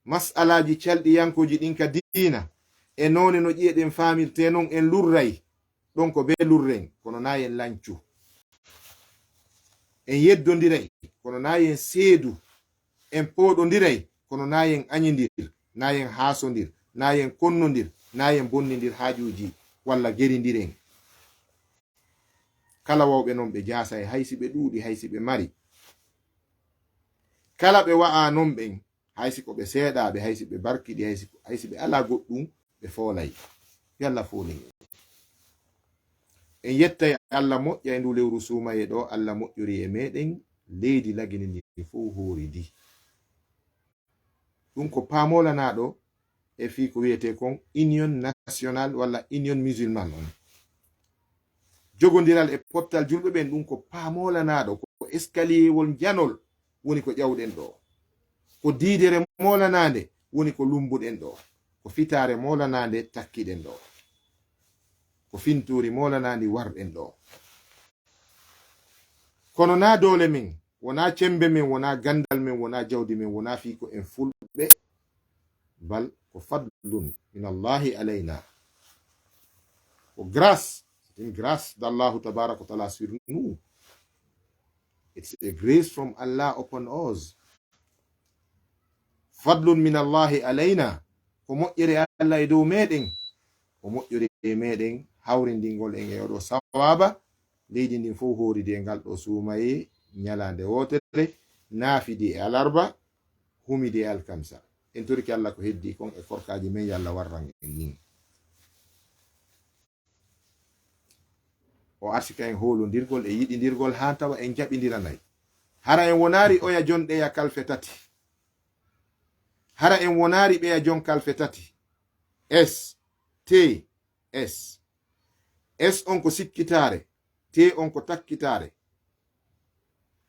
mas'alaaji calɗiyankooji ɗin ka diina, e noone no ƴi'e ɗen faamirtee non, en lurray. Ɗon ko bee lurren, kono naa en lancu. En yeddondiray, kono naa en seedu. En pooɗondiray, kono naa en añindir, naa en haasondir, naa en konnondir, naa en bonnindir haajuuji walla gerindiren. Kala wawɓe non ɓe jaasay, hay si ɓe ɗuuɗi, hay si ɓe mari. Kala ɓe wa'a non ɓen, hay si ko ɓe seeɗaaɓe, hay si ɓe barkiɗi, hay si, hay si ɓe alaa goɗɗum, ɓe foolay. Yo Allah foolin en. En yettay Allah moƴƴa e ndu lewru suumaye ɗo Allah moƴƴori e meɗen leydi Lagine ndi fow hoori ndi. Ɗum ko paamoolanaaɗo e fii ko wiyetee kon Union National walla Union Musulman on. Jogondiral e pottal julɓe ɓen, ɗum ko paamoolanaaɗo, ko escalierwol njanol woni ko ƴawɗen ɗo. Ko diidere moolanaande woni ko lumbuɗen ɗo. Ko fitaare moolanaande takkiɗen ɗo. ko fintuuri moolanaandi warɗen ɗo. Kono na doole men, wona cembe men, wona gandal men, wona jawdi men, wona fii ko en fulɓe, bal ko fadlun min Allahi alayna. Ko grâce, c'est une grâce d'Allahu tabaraka wa taala sur nous. It's a grace from Allah upon us. Fadlun min Allahi alayna. Ko moƴƴere Allah e dow meɗen. Ko moƴƴere e meɗen hawrindingol en e oɗo sawaba. Leydi ndin fof hooridi e ngal ɗo suumaye ñalaande wootere, naafidi e alarba, humidi e alkamsa. En torike Allah ko heddi kon e korkaaji men, yo Allah warran en nin. O arsika en hoolondirgol e yiɗindirgol haa tawa en jaɓindiranay. Hara en wonaari oya jon ɗeya kalfe tati. Hara en wonaari ɓeya jon kalfe tati. S, T, S. S on ko sikkitaare, T on ko takkitaare.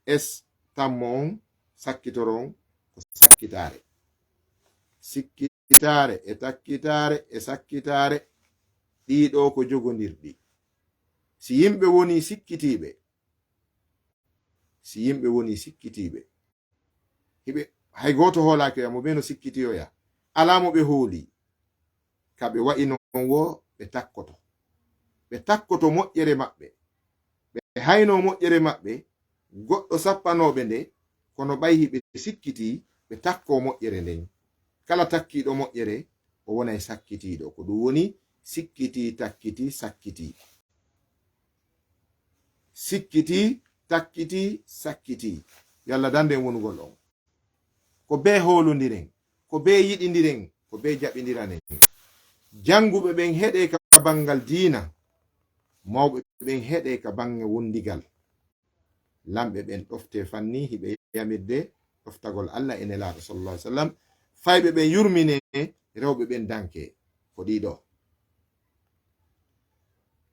S tammo on, sakkitoro on ko sakkitaare. Sikkitaare e takkitaare e sakkitaare, ɗii ɗoo ko jogondirɗi. Si yimɓe wonii sikkitiiɓe, si yimɓe wonii sikkitiiɓe, hiɓe, hay gooto hoolaaki oya, mo ɓe no sikkitiyoya. Alaa mo ɓe hooli. Ka ɓe wa'i non woo, ɓe takkoto. Ɓe takkoto moƴƴere maɓɓe. Ɓe haynoo moƴƴere maɓɓe, goɗɗo sappanooɓe nde, kono ɓay hiɓe sikkitii, ɓe takkoo moƴƴere nden. Kala takkiiɗo moƴƴere, o wonay sakkitiiɗo. Ko ɗum woni sikkitii, takkitii, sakkitii. Sikkitii, takkitii, sakkitii. Yo Allah dandu en wonugol on. Ko bee hoolondiren, ko bee yiɗindiren, ko bee jaɓindiranen. Jannguɓe ɓen heɗee ka banngal diina, mawɓe ɓen heɗee ka baŋŋe wondigal. Lamɓe ɓen ɗoftee fanni hiɓe yamirde ɗoftagol Allah e Nelaaɗo sallallahu alaihi wasallam. Fayɓe ɓen yurminee, rewɓe ɓen dankee. Ko ɗii ɗoo.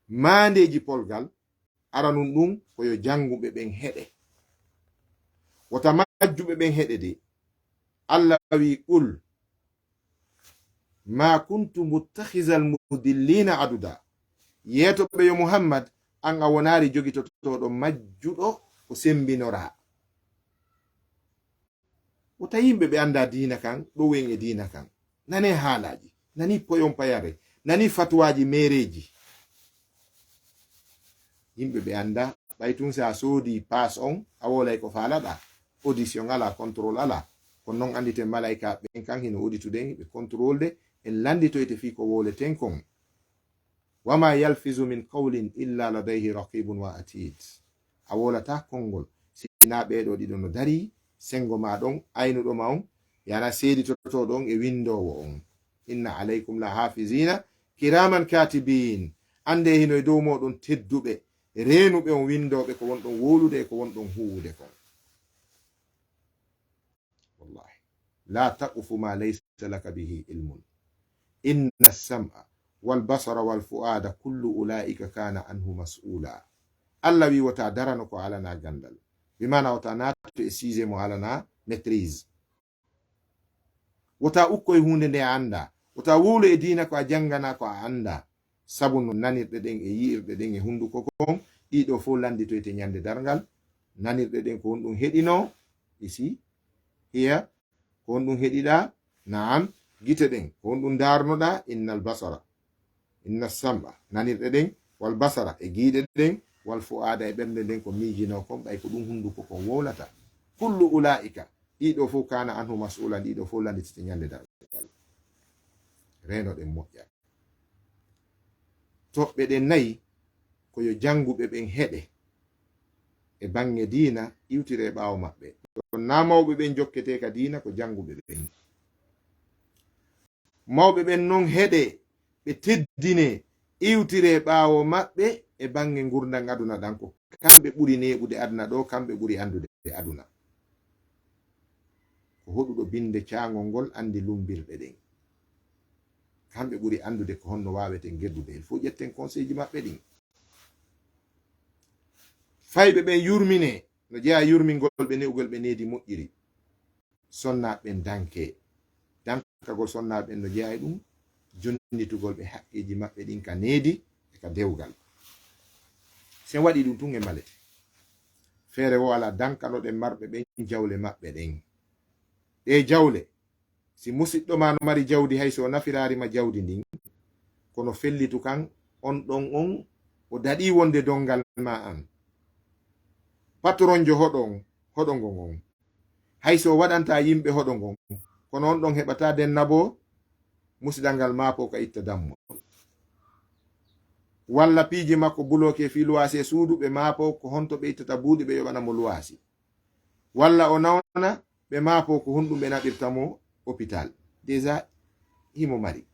Maandeeji polgal, aranun ɗun ko yo jannguɓe ɓen heɗe. Wota majjuɓe ɓen heɗe de. Allah wi, "Qul ma kuntu muttakhizal mudillina aduda." Yeeto ɓe yo Muhammad, an a wonaari jogitotooɗo majjuɗo ko sembinoraa. Wota yimɓe ɓe anndaa diina kan, ɗowen e diina kan. Nanee haalaaji, nanii poyon payare, nanii fatuwaaji meereeji. Yimɓe ɓe anndaa, ɓay tun si a soodii paas on, a woolay ko faalaɗaa. Audition alaa, contrôle alaa. Kono non annditen malaykaaɓe ɓen kan hino auditude en, ɓe contrôle de, en lannditoyte fii ko wooleten kon. "Wama yalfizu min qawlin illa ladayhi raqibun wa atid." A wowlataa konngol, sinaa ɓee ɗoo ɗiɗo no darii senngo maa ɗon, aynuɗo ma on, yana seeditotooɗo on e winndoowo on. "Inna alaykum la hafizina kiraman katibin." Anndee hino e dow mooɗon tedduɓe, reenuɓe on, winndooɓe ko wonɗon wowlude e ko wonɗon huuwude kon. Wallahi. "La taqfu ma laysa laka bihi ilmun. Inna sam'a wal basara wal fu'ada kullu ulaika kana anhu mas'ula." Allah wi wota darano ko alana gandal. Bi maana wota naatu e sujet mo alana maîtrise. Wota ukko e huunde nde a anndaa. Wota wowlu e diina ko a janngana ko a anndaa. Sabu no nanirɗe ɗen e yi'irɗe ɗen e hunnduko kon, ɗii ɗoo fow lannditoyte ñande darngal. Nanirɗe ɗen ko honɗum heɗinoo? Isi, hiya, ko honɗum heɗiɗaa? Naam, gite ɗen, ko honɗum ndaarnoɗaa? Innal basara, inna sam'a, nanirɗe ɗen, wal basara, e giiɗe ɗen, wal fu'aada, e ɓernde nden, ko miijinoo kon, ɓay ko ɗum hunnduko kon wowlata. Kullu ulaa'ika, ɗii ɗoo fow, kaana anhu mas'uula, ɗii ɗoo fow lannditete ñande darngal. Reenoɗen moƴƴa. Toɓɓe ɗen nayi ko yo jannguɓe ɓen heɗe e baŋŋe diina, iwtire ɓaawo maɓɓe. Ɗon na mawɓe ɓen jokketee ka diina, ko jannguɓe ɓen. Mawɓe ɓen non heɗe, ɓe teddine, iwtire ɓaawo maɓɓe e baŋŋe ngurndan aduna ɗan. Ko kamɓe ɓuri neeɓude aduna ɗoo, kamɓe ɓuri anndude aduna. Ko hoɗuɗo binnde caangol ngol anndi lummbirɗe ɗen. Kamɓe ɓuri anndude ko honno waaweten geddude. Il faut ƴetten conseil ji maɓɓe ɗin. Fayɓe ɓen yurminee, no jeyaa e yurmingol ɓe ne'ugol ɓe needi moƴƴiri. Sonnaaɓe ɓen dankee. Dankagol sonnaaɓe ɓen no jeyaa e ɗum, jonnitugol ɓe haqqeeji maɓɓe ɗin ka needi e ka dewgal. Sen waɗi ɗum tun e malete. Feere wo alaa, dankanoɗen marɓe ɓen jawle maɓɓe ɗen. Ɗee jawle, si musiɗɗo ma no mari jawdi, hay so o nafiraari ma jawdi ndin, kono fellitu kan, on ɗon on, o daɗii wonde donngal ma an. Patronjo hoɗo on, hoɗo ngon on. Hay so o waɗanta yimɓe hoɗo ngon, kono on ɗon heɓata denna bo, musidal ngal maapoo ka itta dammol. Walla piiji makko bulooke fii luwaasi e suudu, ɓe maapoo ko honto ɓe ittata buuɗi ɓe yoɓana mo luwaasi. Walla o nawna, ɓe maapoo ko honɗum ɓe naɓirta mo opitaal. Déjà, himo mari.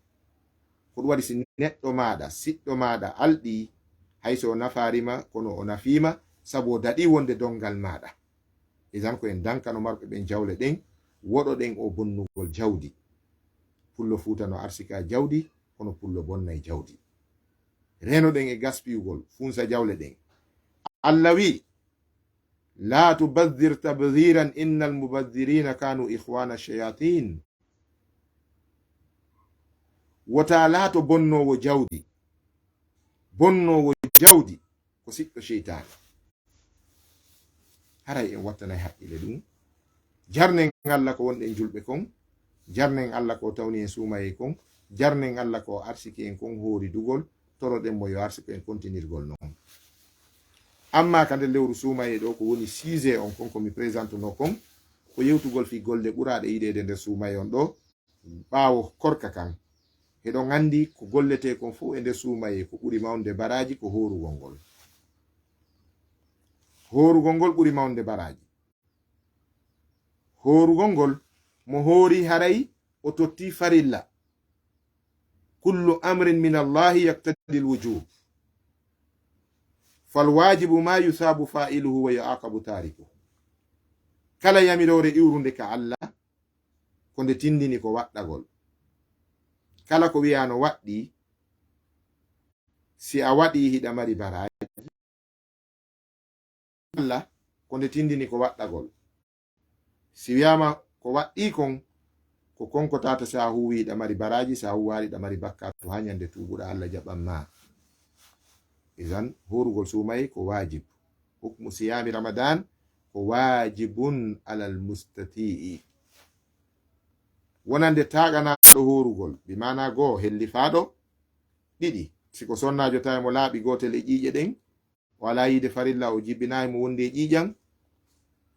Ko ɗum waɗi si neɗɗo maaɗa, siɗɗo maaɗa alɗii, hay so o nafaari ma, kono o nafii ma, sabu o daɗii wonde donngal maaɗa. Idan ko en dankano marɓe ɓen jawle ɗen, woɗoɗen o bonnugol jawdi. Pullo Fuuta no arsika jawdi, kono pullo bonnay jawdi. Renoɗen e gaspiyugol, funsa jawle ɗen. Allah wi'i, "La tubadhir tabdhiran, innal mubadhirina kanu ikhwana shayatin." Wota laato bonnoowo jawdi. Bonnoowo jawdi ko siɗɗo seytaane. Haray en wattanay haqqille ɗum. Jarnen Allah ko wonɗen julɓe kon, jarnen Allah ko tawni en suumayee kon, jarnen Allah ko arsiki en kon hooridugol, toroɗen mo yo arsiko en kontinirgol non. Amma ka nder lewru suumayee ɗo, ko woni sujet on kon ko mi présentuno kon, ko yewtugol fii golle ɓuraaɗe yiɗeede nder suumayee on ɗo, ɓaawo korka kan. Hiɗon anndi ko golletee kon fow e nder suumayee, ko ɓuri mawnde baraaji ko hoorugol ngol. Hoorugol ngol ɓuri mawnde baraaji. Hoorugol ngol, mo hoori haray o totti farilla. Kullu amrin min Allahi yaqtadi al-wujub. Fal wajibu ma yusabu fa'iluhu wa yu'aqabu tarikuhu. Kala yamiroore iwrunde ka Allah, ko nde tindini ko waɗɗagol. Kala ko wi'aano waɗɗii, si a waɗii hiɗa mari baraaji. Allah, ko nde tindini ko waɗɗagol. Si wi'aama ko waɗɗii kon, ko kon ko tata si a huuwii hiɗa mari baraaji, si a huuwaali hiɗa mari bakkaatu haa ñande tuubuɗa Allah jaɓan ma. Idan, hoorugol suumayee ko waajib. Hukmu siyaami Ramadan ko waajibun alal mustati'i. Wonande taaganaaɗo hoorugol, bi maana goo hellifaaɗo, ɗiɗi. Si ko sonnaajo tawi mo laaɓi gootel e ƴiiƴe ɗen, o alaa yiide farilla, o jibinaay mo wonde e ƴiiƴan.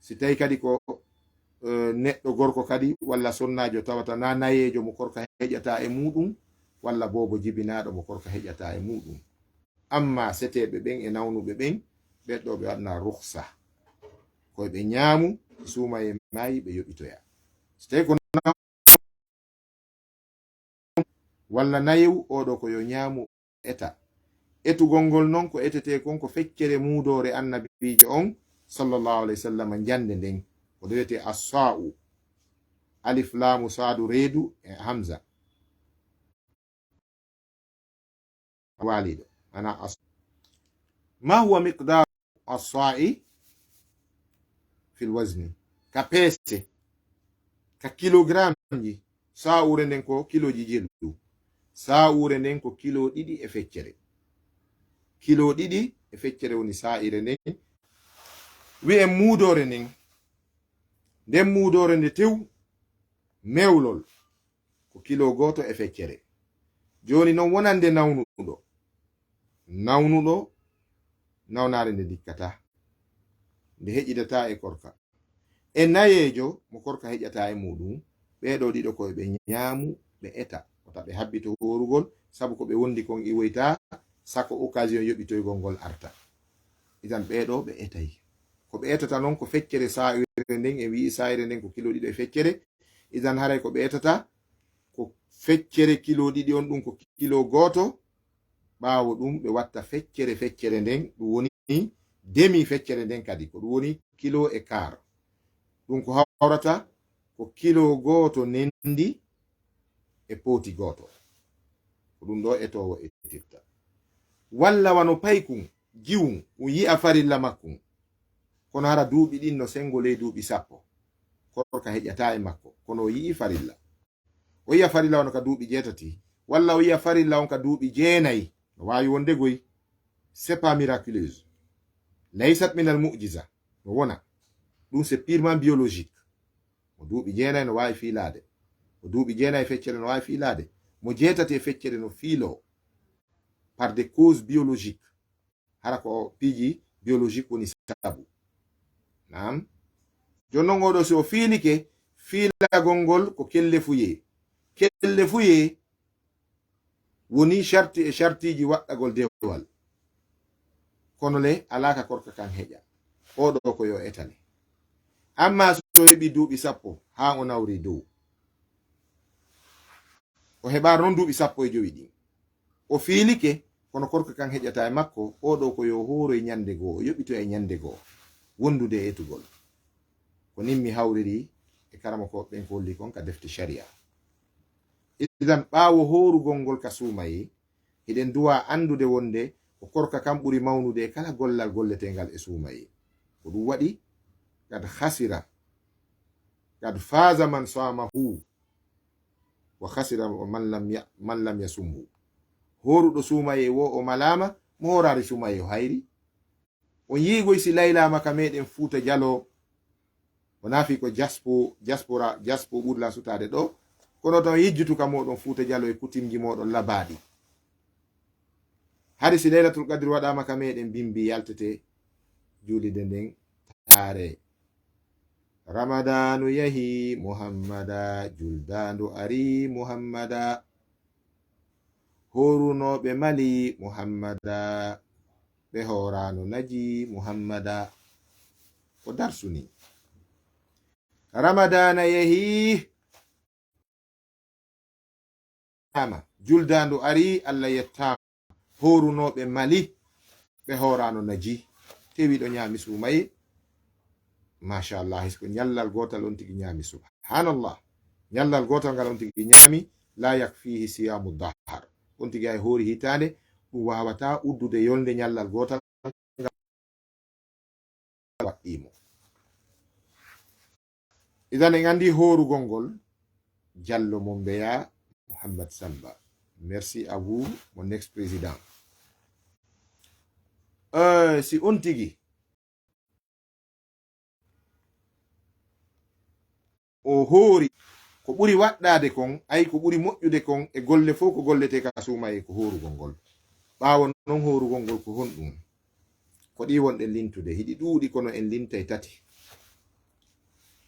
Si tawi kadi ko, eh, neɗɗo gorko kadi, walla sonnaajo tawata na nayeejo mo korka heƴata e muuɗum, walla boobo jibinaaɗo mo korka heƴata e muuɗum. Amma seteeɓe ɓen e nawnuɓe ɓen, ɓen ɗo ɓe waɗna rukhsa. Ko ɓe ñaamu, suumayee maayi ɓe yoɓitoya. Si tawi ko na-, walla nayewu, oo ɗo ko yo ñaamu eta. Etugol ngol non ko etetee kon ko feccere muudoore Annabiijo on, sallallahu alayhi wa sallam, ñande nden. Ko nde wi'etee as-sa'u. Alif, laamu, saadu, reedu, e hamza. Waaliiɗo. Ana as-, ma huwa miqdar as-sa'i fil wazni? Ka peese, ka kilogramji, sa'uure nden ko kilooji jellu. Sa'uure nden ko kilo ɗiɗi e feccere. Kilo ɗiɗi e feccere woni sa'ire nden. Wi'en muudoore nden. Nden muudoore nde tew mewlol ko kilo gooto e feccere. Jooni non wonande nawnuɗo. Nawnuɗo, nawnaare nde ndikkataa. Nde heƴidataa e korka. E nayeejo mo korka heƴataa e muuɗum, ɓee ɗoo ɗiɗo ko ɓe ñaamu, ɓe eta. Wota ɓe habbito hoorugol, sabu ko ɓe wondi kon iwoytaa, sako occasion yoɓitoygol ngol arta. Idan ɓee ɗoo ɓe etay. Ko ɓe etata non ko feccere sa'ire nden, en wi'i sa'ire nden ko kilo ɗiɗo e feccere. Idan haray ko ɓe etata ko feccere kilo ɗiɗi on, ɗum ko kilo gooto. Ɓaawo ɗum ɓe watta feccere feccere nden, ɗum woni demi feccere nden kadi, ko ɗum woni kilo e quart. Ɗum ko hawrata ko kilo gooto nendi e pooti gooto. Ko ɗum ɗo etoowo etirta. Walla wano paykun, jiwun, un yi'a farilla makkun. Kono hara duuɓi ɗin no sengo ley duuɓi sappo. Korka heƴataa e makko, kono o yi'i farilla. O yi'a farilla on ka duuɓi jeetati, walla o yi'a farilla on ka duuɓi jeenay, No waawi wonde goy. C'est pas miraculeuse. Laysat min al mu'jiza. No wona. Ɗum c'est purement biologique. Mo duuɓi jeenayi no waawi fiilaade. Mo duuɓi jeenayi e feccere no waawi fiilaade. Mo jeetati e feccere no fiiloo. Par des causes biologiques. Hara ko piiji biologique woni sabu. Naam. Jooni non oɗo si o fiilike, fiilagol ngol ko kellefuyee. Kellefuyee woni sharti e shartiiji waɗɗagol dewal. Kono le, alaa ka korka kan heƴa. Oɗo ko yo etale. Amma so heɓi duuɓi sappo, haa o nawri dow. O heɓaaro non duuɓi sappo e jowi ɗin. O fiilike, kono korka kan heƴata e makko, oɗo ko yo hooroy ñande goo, o yoɓito e ñande goo. Wondude e etugol. Ko nin mi hawriri e karamokooɓe ɓen ko holli kon ka defte sharia. Idan, ɓaawo hoorugol ngol ka suumayee, hiɗen duwa anndude wonde ko korka kan ɓuri mawnude e kala gollal golleteengal e suumayee. Ko ɗum waɗi, kad khasira, kad faza man samahu, wa khasira man lam ya-, man lam yasumhu. Hooruɗo suumayee wo o malaama, mo hooraari suumayee o hayri. On yiigoy si laylaama ka meɗen Fuuta Jaloo, o naafi ko jaspo, jaspora, jaspo ɓurla sutaade ɗo, kono taw yejjutu ka moɗon Fuuta Jaloo e kutimji moɗon labaaɗi. Hari si Laylatul Qadri waɗaama ka meɗen bimbi yaltete juulide nden taare. Ramadaanu yahi Muhammada, juldaandu ari Muhammada. Hoorunooɓe Mali Muhammada, ɓe hooraano naji Muhammada. Ko darsu ni. Ramadaana yahi. Ama, juldaandu ari, Allah yettaama. Hoorunooɓe Mali, ɓe hooraano naji. Tewiiɗo ñaami suumayee. Machallah, hay so ko ñallal gootal on tigi ñaami. Subhanallah. Ñallal gootal ngal on tigi ñaami, la yakfihi siyamu dahar. On tigi hay hoori hitaande, ɗum waawataa uddude yolnde ñallal gootal ngal waɗɗii mo. Idan en anndi hoorugol ngol, Jallo mo mbeya Mouhammad Samba. Merci à vous, mon ex-président. Euh, si on tigi o hoori, ko ɓuri waɗɗaade kon, ay ko ɓuri moƴƴude kon e golle fof ko golletee ka suumayee ko hoorugol ngol. Ɓaawo non hoorugol ngol ko honɗum? Ko ɗi wonɗen lintude, hiɗi ɗuuɗi kono en lintay tati.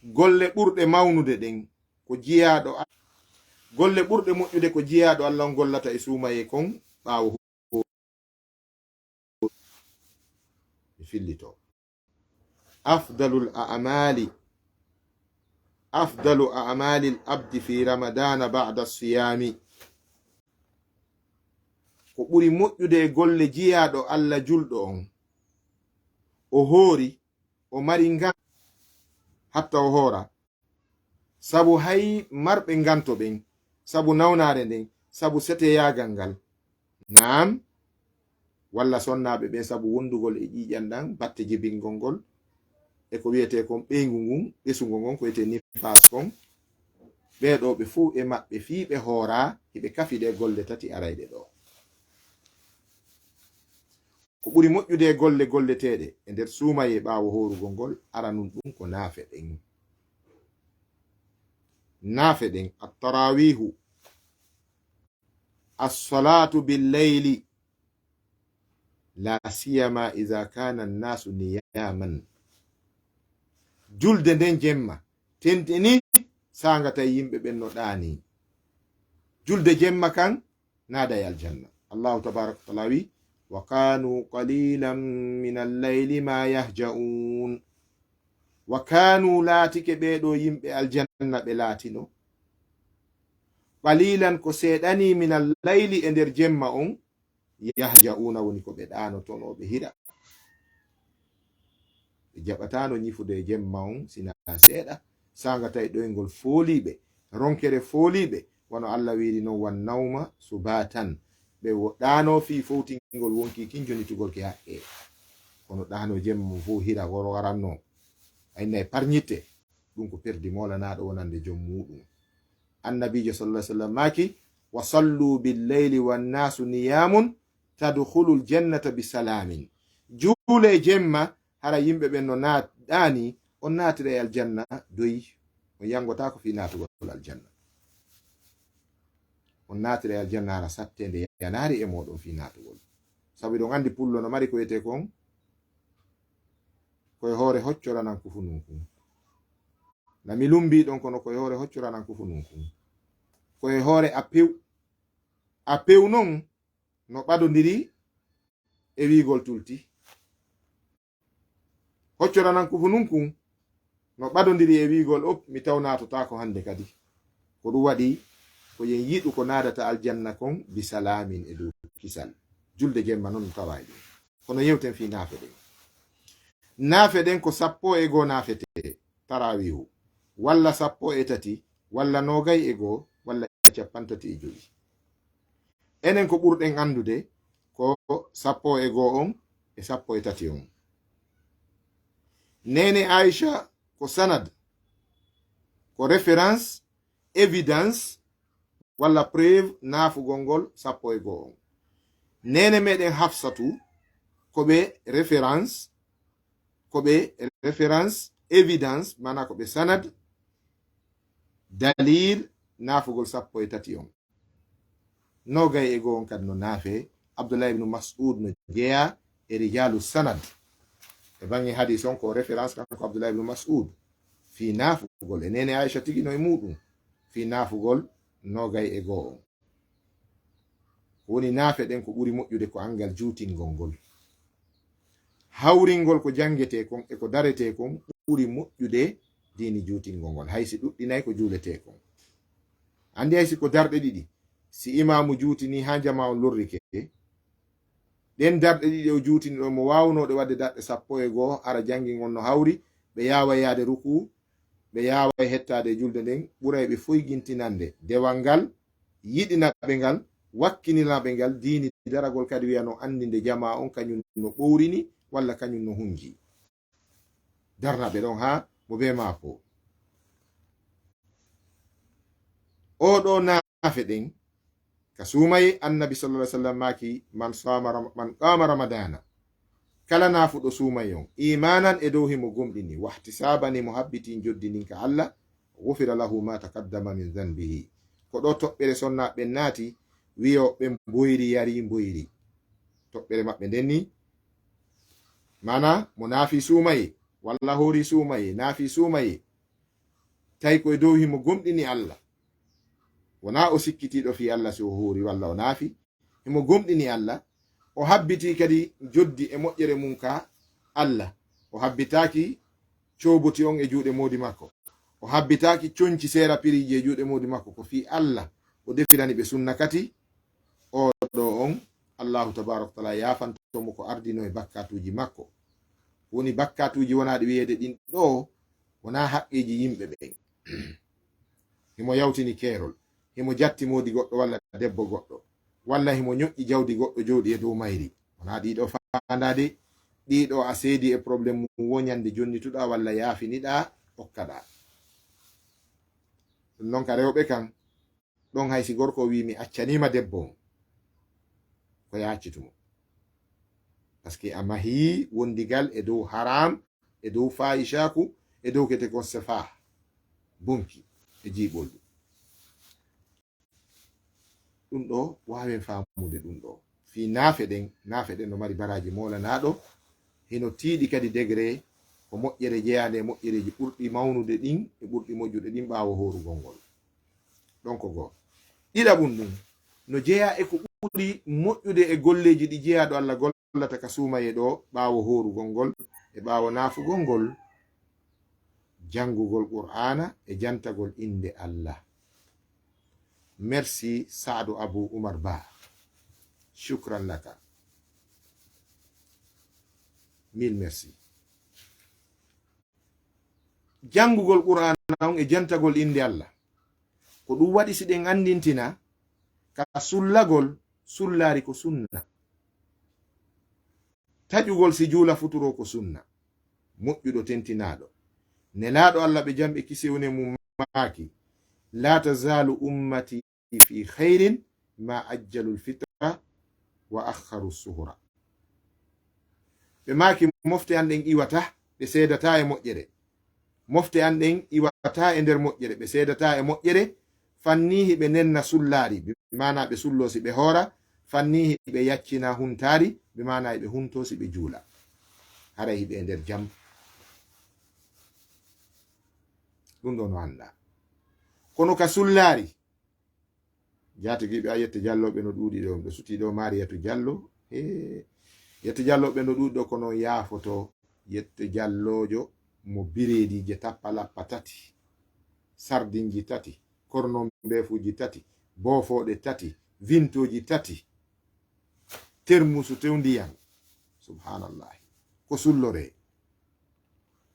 Golle ɓurɗe mawnude ɗen ko jiyaaɗo A-, golle ɓurɗe moƴƴude ko jiyaaɗo Allah on gollata e suumayee kon ɓaawo mi fillito. Afdalul a'mali, afdalu a'malil abdi fi ramadana ba'da siyami. Ko ɓuri moƴƴude e golle jiyaaɗo Allah julɗo on, o hoori, o mari ngan hatta o hoora. Sabu hay marɓe nganto ɓen, sabu nawnaare nden, sabu seteyaagal ngal. Naam, walla sonnaaɓe ɓen sabu wondugol e ƴiiƴan ɗan, batte jibingol ngol, e ko wiyetee kon ɓeyngu ngun, ɓesungol ngon, ko wiyetee nifaas kon. Ɓee ɗoo ɓe fow e maɓɓe fii ɓe hooraa, hiɓe kafide e golle tati arayɗe ɗoo. Ko ɓuri moƴƴude e golle golleteeɗe e nder suumayee ɓaawo hoorugol ngol, aranun ɗum ko naafe ɗen. Naafe ɗen, at-tarawihu, as-salatu bil layli, la siyama iza kana an-nasu niyaman. Julde nden jemma, tentini saanga tawi yimɓe ɓen no ɗaani. Julde jemma kan, naada e aljanna. Allahu tabaraka wa taala wi, "Wa kanu qalilan min al-layli ma yahja'un." Wa kanu, laatike ɓee ɗoo yimɓe aljanna ɓe laatino. Qalilan, ko seeɗani, min al-layli, e nder jemma on, yahja'una, woni ko ɓe ɗaanotonoo ɓe hira. Ɓe jaɓataano ñifude e jemma on, sina seeɗa. Saanga tawi ɗoyngol fooliiɓe, ronkere fooliiɓe, wano Allah wiiri non, "Wan nawma subatan." Ɓe wo-, ɗaano fii fowtingol wonki kin jonitugol ki haqqe. Kono ɗaano jemma fow hira woro waranno. Ay nay parñitte. Ɗum ko perdi moolanaaɗo wonande jom muuɗum. Annabiijo sallallahu alaihi wasallam maaki, "Wa sallu bil layli wan nasu niyamun, tadkhulul jannata bi salaamin. Juulee jemma, hara yimɓe ɓen no naat-, ɗaani, on naatira e aljanna doy. On yangotaako fii naatugol aljanna. On naatira e aljanna hara satteende yanaari e mooɗon fii naatugol. Sabu hiɗon anndi pullo no mari ko wi'etee kon, ko e hoore hoccoranan kufununkun. Na mi lumbii ɗon, kono ko e hoore hoccoranan kufununkun. Ko e hoore a pew. A pew non no ɓadondiri e wi'ugol tulti. Hoccoranan kufununkun no ɓadondiri e wi'ugol op, mi taw naatotaako hannde kadi. Ko ɗum waɗi ko yen yiɗu ko naadata aljanna kon bi salaamin e dow kisal. Julde jemma non no tawa e ɗum. Kono yewten fii naafe ɗen. Naafe ɗen ko sappo e goo naafetee, taraawiihu, walla sappo e tati, walla noogay e goo, walla cappanɗe tati e jowi. Enen ko ɓurɗen anndude ko sappo e goo on e sappo e tati on. Neene Aisha ko sanad, ko référence, évidence, walla preuve naafugol ngol sappo e goo on. Neene meɗen Hafsatu ko ɓe référence, ko ɓe référence, évidence, maanaa ko ɓe sanad, dalil naafugol sappo e tati on. Noogay e goo on kadi no naafee. Abdullah ibn Mas'ud no jeyaa e rijaalu sanad. E baŋŋe hadiis on ko référence kanko Abdullah ibn Mas'ud fii naafugol. E neene Aisha tigi no e muuɗum fii naafugol noogay e goo on. Ko woni naafe ɗen ko ɓuri moƴƴude ko anngal juutingol ngol. Hawringol ko janngetee kon e ko daretee kon ɓuri moƴƴude diini juutingol ngol. Hay si ɗuɗɗinay ko juuletee kon. Anndi hay si ko darɗe ɗiɗi, si imaamu juutinii haa jamaa on lorrike, ɗen darɗe ɗiɗi o juutini ɗon, mo waawunooɗe waɗde darɗe sappo e goo, hara janngi ngon no hawri, ɓe yaaway yaade rukuu, ɓe yaaway hettaade e julde nden, ɓuray ɓe foygintinande dewal ngal, yiɗina ɓe ngal, wakkinina ɓe ngal, diini daragol kadi wi'a no anndinde jamaa on kañum no ɓowrini walla kañum no hunji. Darna ɓe ɗon haa mo bee maako. Oo ɗoo naafe ɗen, ka suumaye, Annabi sallallahu alaihi wasallam maaki, "Man saama Ram-, man qaama Ramadana." Kala naafuɗo suumaye on, iimaanan e dow himo gomɗini, wahtisaaban himo habbitii njoddi ndin ka Allah, "ghufira lahu ma taqaddama min dhanbihi." Ko ɗoo toɓɓere sonnaaɓe ɓen naati, wi'o ɓe mboyri, yari mboyri. Toɓɓere maɓɓe nden ni, maanaa mo naafi suumaye, walla hoori suumaye, naafi suumaye, tawi ko e dow himo gomɗini Allah. Wonaa o sikkitiiɗo fii Allah si o hoori walla o naafi. Himo gomɗini Allah. O habbitii kadi njoddi e moƴƴere mum ka Allah. O habbitaaki cooboti on e juuɗe moodi makko. O habbitaaki conci seera piriiji e juuɗe moodi makko. Ko fii Allah o defirani ɓe sunna kadi. Oo ɗoo on, Allahu tabaaraka wa taala yaafanto mo ko ardinoo e bakkaatuuji makko. Woni bakkaatuuji wonaaɗi wi'eede ɗin ɗoo, wonaa haqqeeji yimɓe ɓen. Himo yawtini keerol, himo jatti moodi goɗɗo walla debbo goɗɗo, walla himo ñoƴƴi jawdi goɗɗo jooɗi e dow mayri. Wonaa ɗii ɗoo faandaade, ɗii ɗoo a seedi e problème mum wo ñande jonnituɗaa walla yaafiniɗaa okkaɗaa. Ɗum non ka rewɓe kan, ɗon hay si gorko o wi'i mi accaniima debbo on, ko yaaccitumo. Parce que a mahii wondigal e dow haram, e dow faahishaaku, e dow kete kon sefaa, bonki e jiiɓolɗum. Ɗum ɗoo waawen faamude ɗum ɗoo. Fii naafe ɗen, naafe ɗen no mari baraaji moolanaaɗo. Hino tiiɗi kadi degré ko moƴƴere jeyaande e moƴƴereeji ɓurɗi mawnude ɗin e ɓurɗi moƴƴude ɗin ɓaawo hoorugol ngol. Ɗon ko goo. Ɗiɗaɓum ɗum, no jeyaa e ko ɓuri moƴƴude e golleeji ɗi jeyaaɗo Allah gollata ka suumaye ɗoo ɓaawo hoorugol ngol e ɓaawo naafugol ngol, janngugol Qur'aana e jantagol innde Allah. Merci Saadu Abu Umar Ba. Shukran laka. Mille merci. Janngugol Qur'aana on e jantagol innde Allah. Ko ɗum waɗi si ɗen anndintina ka sullagol, sullaari ko sunna. Taƴugol si juula futuro ko sunna. Moƴƴuɗo tentinaaɗo. Nelaaɗo Allah ɓe jam e kisiyee woni e mum maaki, "La tazalu ummati fi khairin ma ajjalul fitra وأخروا السحور. Ɓe maaki, mofte an ɗen iwata, ɓe seedata e moƴƴere. Mofte an ɗen iwata e nder moƴƴere, ɓe seedata e moƴƴere. Fanni hiɓe nenna sullaari, bi maana ɓe sullo si ɓe hoora. Fanni hiɓe yaccina huntaari, bi maana hiɓe hunto si ɓe juula. Haray hiɓe e nder jam. Ɗum ɗo no annda. Kono ka sullaari, jaatigiiɓe a Yette Jallooɓe no ɗuuɗi ɗo, ɗo suti ɗo Mariyatu Jallo. Hee, Yette Jallooɓe no ɗuuɗi ɗo, kono yaafoto Yette Jalloojo mo bireediije tappalappa tati, sardinji tati, kornombeefuuji tati, boofooɗe tati, wintooji tati, termusu tew ndiyan. Subhaanallahi. Ko sulloree.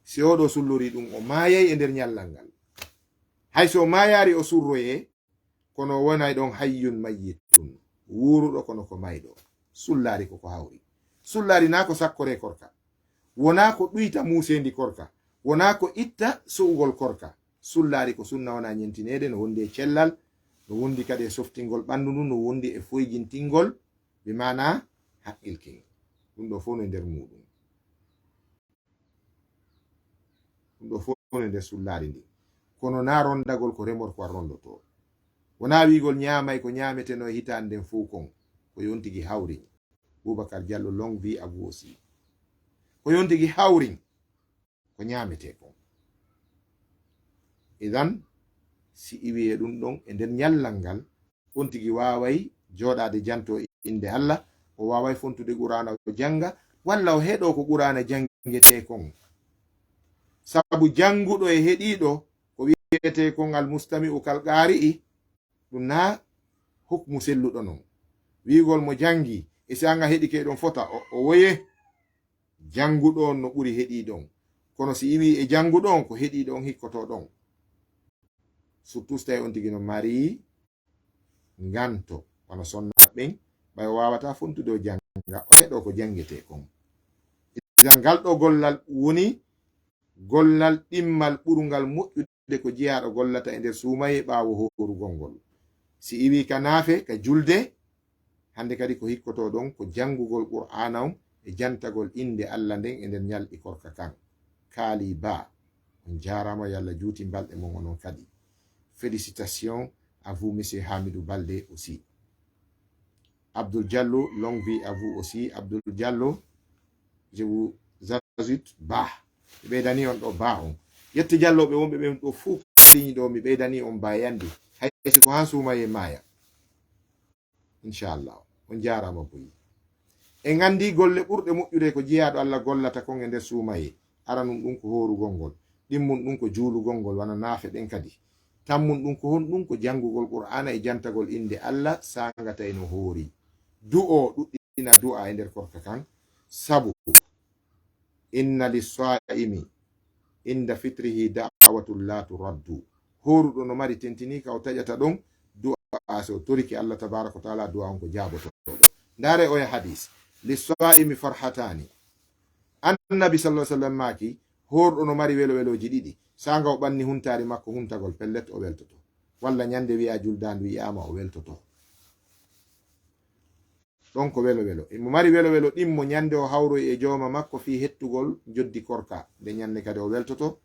Si oo ɗo sullori ɗum, o maayay e nder ñallal ngal. Hay so o maayaari, o surroyee, kono o wonay ɗon hayyun mayyitun, wuuruɗo kono ko mayɗo. Sullaari ko ko hawri. Sullaari naa ko sakkoree korka, wonaa ko ɗuyta muuseendi korka, wonaa ko itta so'ugol korka. Sullaari ko sunna wona ñentineede, no wondi e cellal, no wondi kadi e softingol ɓanndu ndun, no wondi e foyjintingol, bi maana haqqil kin. Ɗum ɗo fof no e nder muuɗum. Ɗum ɗo fof no e nder sullaari ndin. Kono naa rondagol ko remorko a rondotoo. Wonaa wi'ugol ñaamay ko ñaameteno e hitaande nden fow kon. Ko yontigi hawrin. Boubacar Diallo, longue vie à vous aussi. Ko yontigi hawrin ko ñaametee kon. Idan, si iwi e ɗum ɗon e nder ñallal ngal, on tigi waaway jooɗaade janto innde Allah, o waaway fontude Qur'aana o jannga, walla o heɗoo ko Qur'aana janngetee kon. Sabu jannguɗo e heɗiiɗo, ko wi'etee kon al mustami'u kal qaari'i, ɗum naa hukmu selluɗo non. Wi'ugol mo janngi, e si an a heɗike ɗon fota, o, o woye, jannguɗo on no ɓuri heɗiiɗo on. Kono si iwi e jannguɗo on, ko heɗiiɗo on hikkotoo ɗon. Surtout so tawi on tigi no mari nganto, wano sonnaaɓe ɓen, ɓay o waawataa fontude o jannga, o heɗoo ko janngetee kon. Idan ngal ɗoo gollal woni gollal ɗimmal ɓurungal moƴƴude ko jiyaaɗo gollata e nder suumayee ɓaawo hoorugol ngol. Si iwii ka naafe, ka julde, hannde kadi ko hikkotoo ɗon ko janngugol Qur'aana on e jantagol innde Alla nden e nder ñalɗi korka kan. Kaali Ba, on jaaraama, yo Alla juutin balɗe mon onon kadi. Félicitations à vous, Monsieur Hamidou Baldé aussi. Abdoul Diallo, longue vie à vous aussi. Abdoul Diallo, je vous ajoute Ba. Mi ɓeydanii on ɗo Ba on. Yette Diallo ɓe wonɓe ɓen ɗo fuu kaliñi ɗo, mi ɓeydanii on Ba yandi. Hay si ko han suumayee maaya. Inchallah. On jaaraama buy. En anndi golle ɓurɗe moƴƴude ko jiyaaɗo Alla gollata kon e nder suumayee. Aranun ɗum ko hoorugol ngol. Ɗimmun ɗum ko juulugol ngol, wano naafe ɗen kadi. Tammun ɗum ko honɗum? Ko janngugol Qur'aana e jantagol innde Alla saanga tawi no hoori. Du'o, ɗuɗɗina du'a e nder korka kan. Sabu, inna lis-saa'imi inda fitrihi da'watun la turaddu. Hooruɗo no mari tentini ka o taƴata ɗon du'a, so torike Allah tabaraka wa ta'ala, du'a on ko jaabotooɗo. Ndaare oya hadis, lis-saa'imi farhataani. Annabi sallallahu alaihi wasallam maaki, hooruɗo no mari welo welooji ɗiɗi. Saanga o ɓanni huntaari makko huntagol, pellet o weltoto. Walla ñande wi'a juldaandu yi'aama o weltoto. Ɗon ko welo welo. Imo mari welo welo ɗimmo ñande o hawroyi e jooma makko fii hettugol njoddi korka. Nde ñande kadi o weltoto,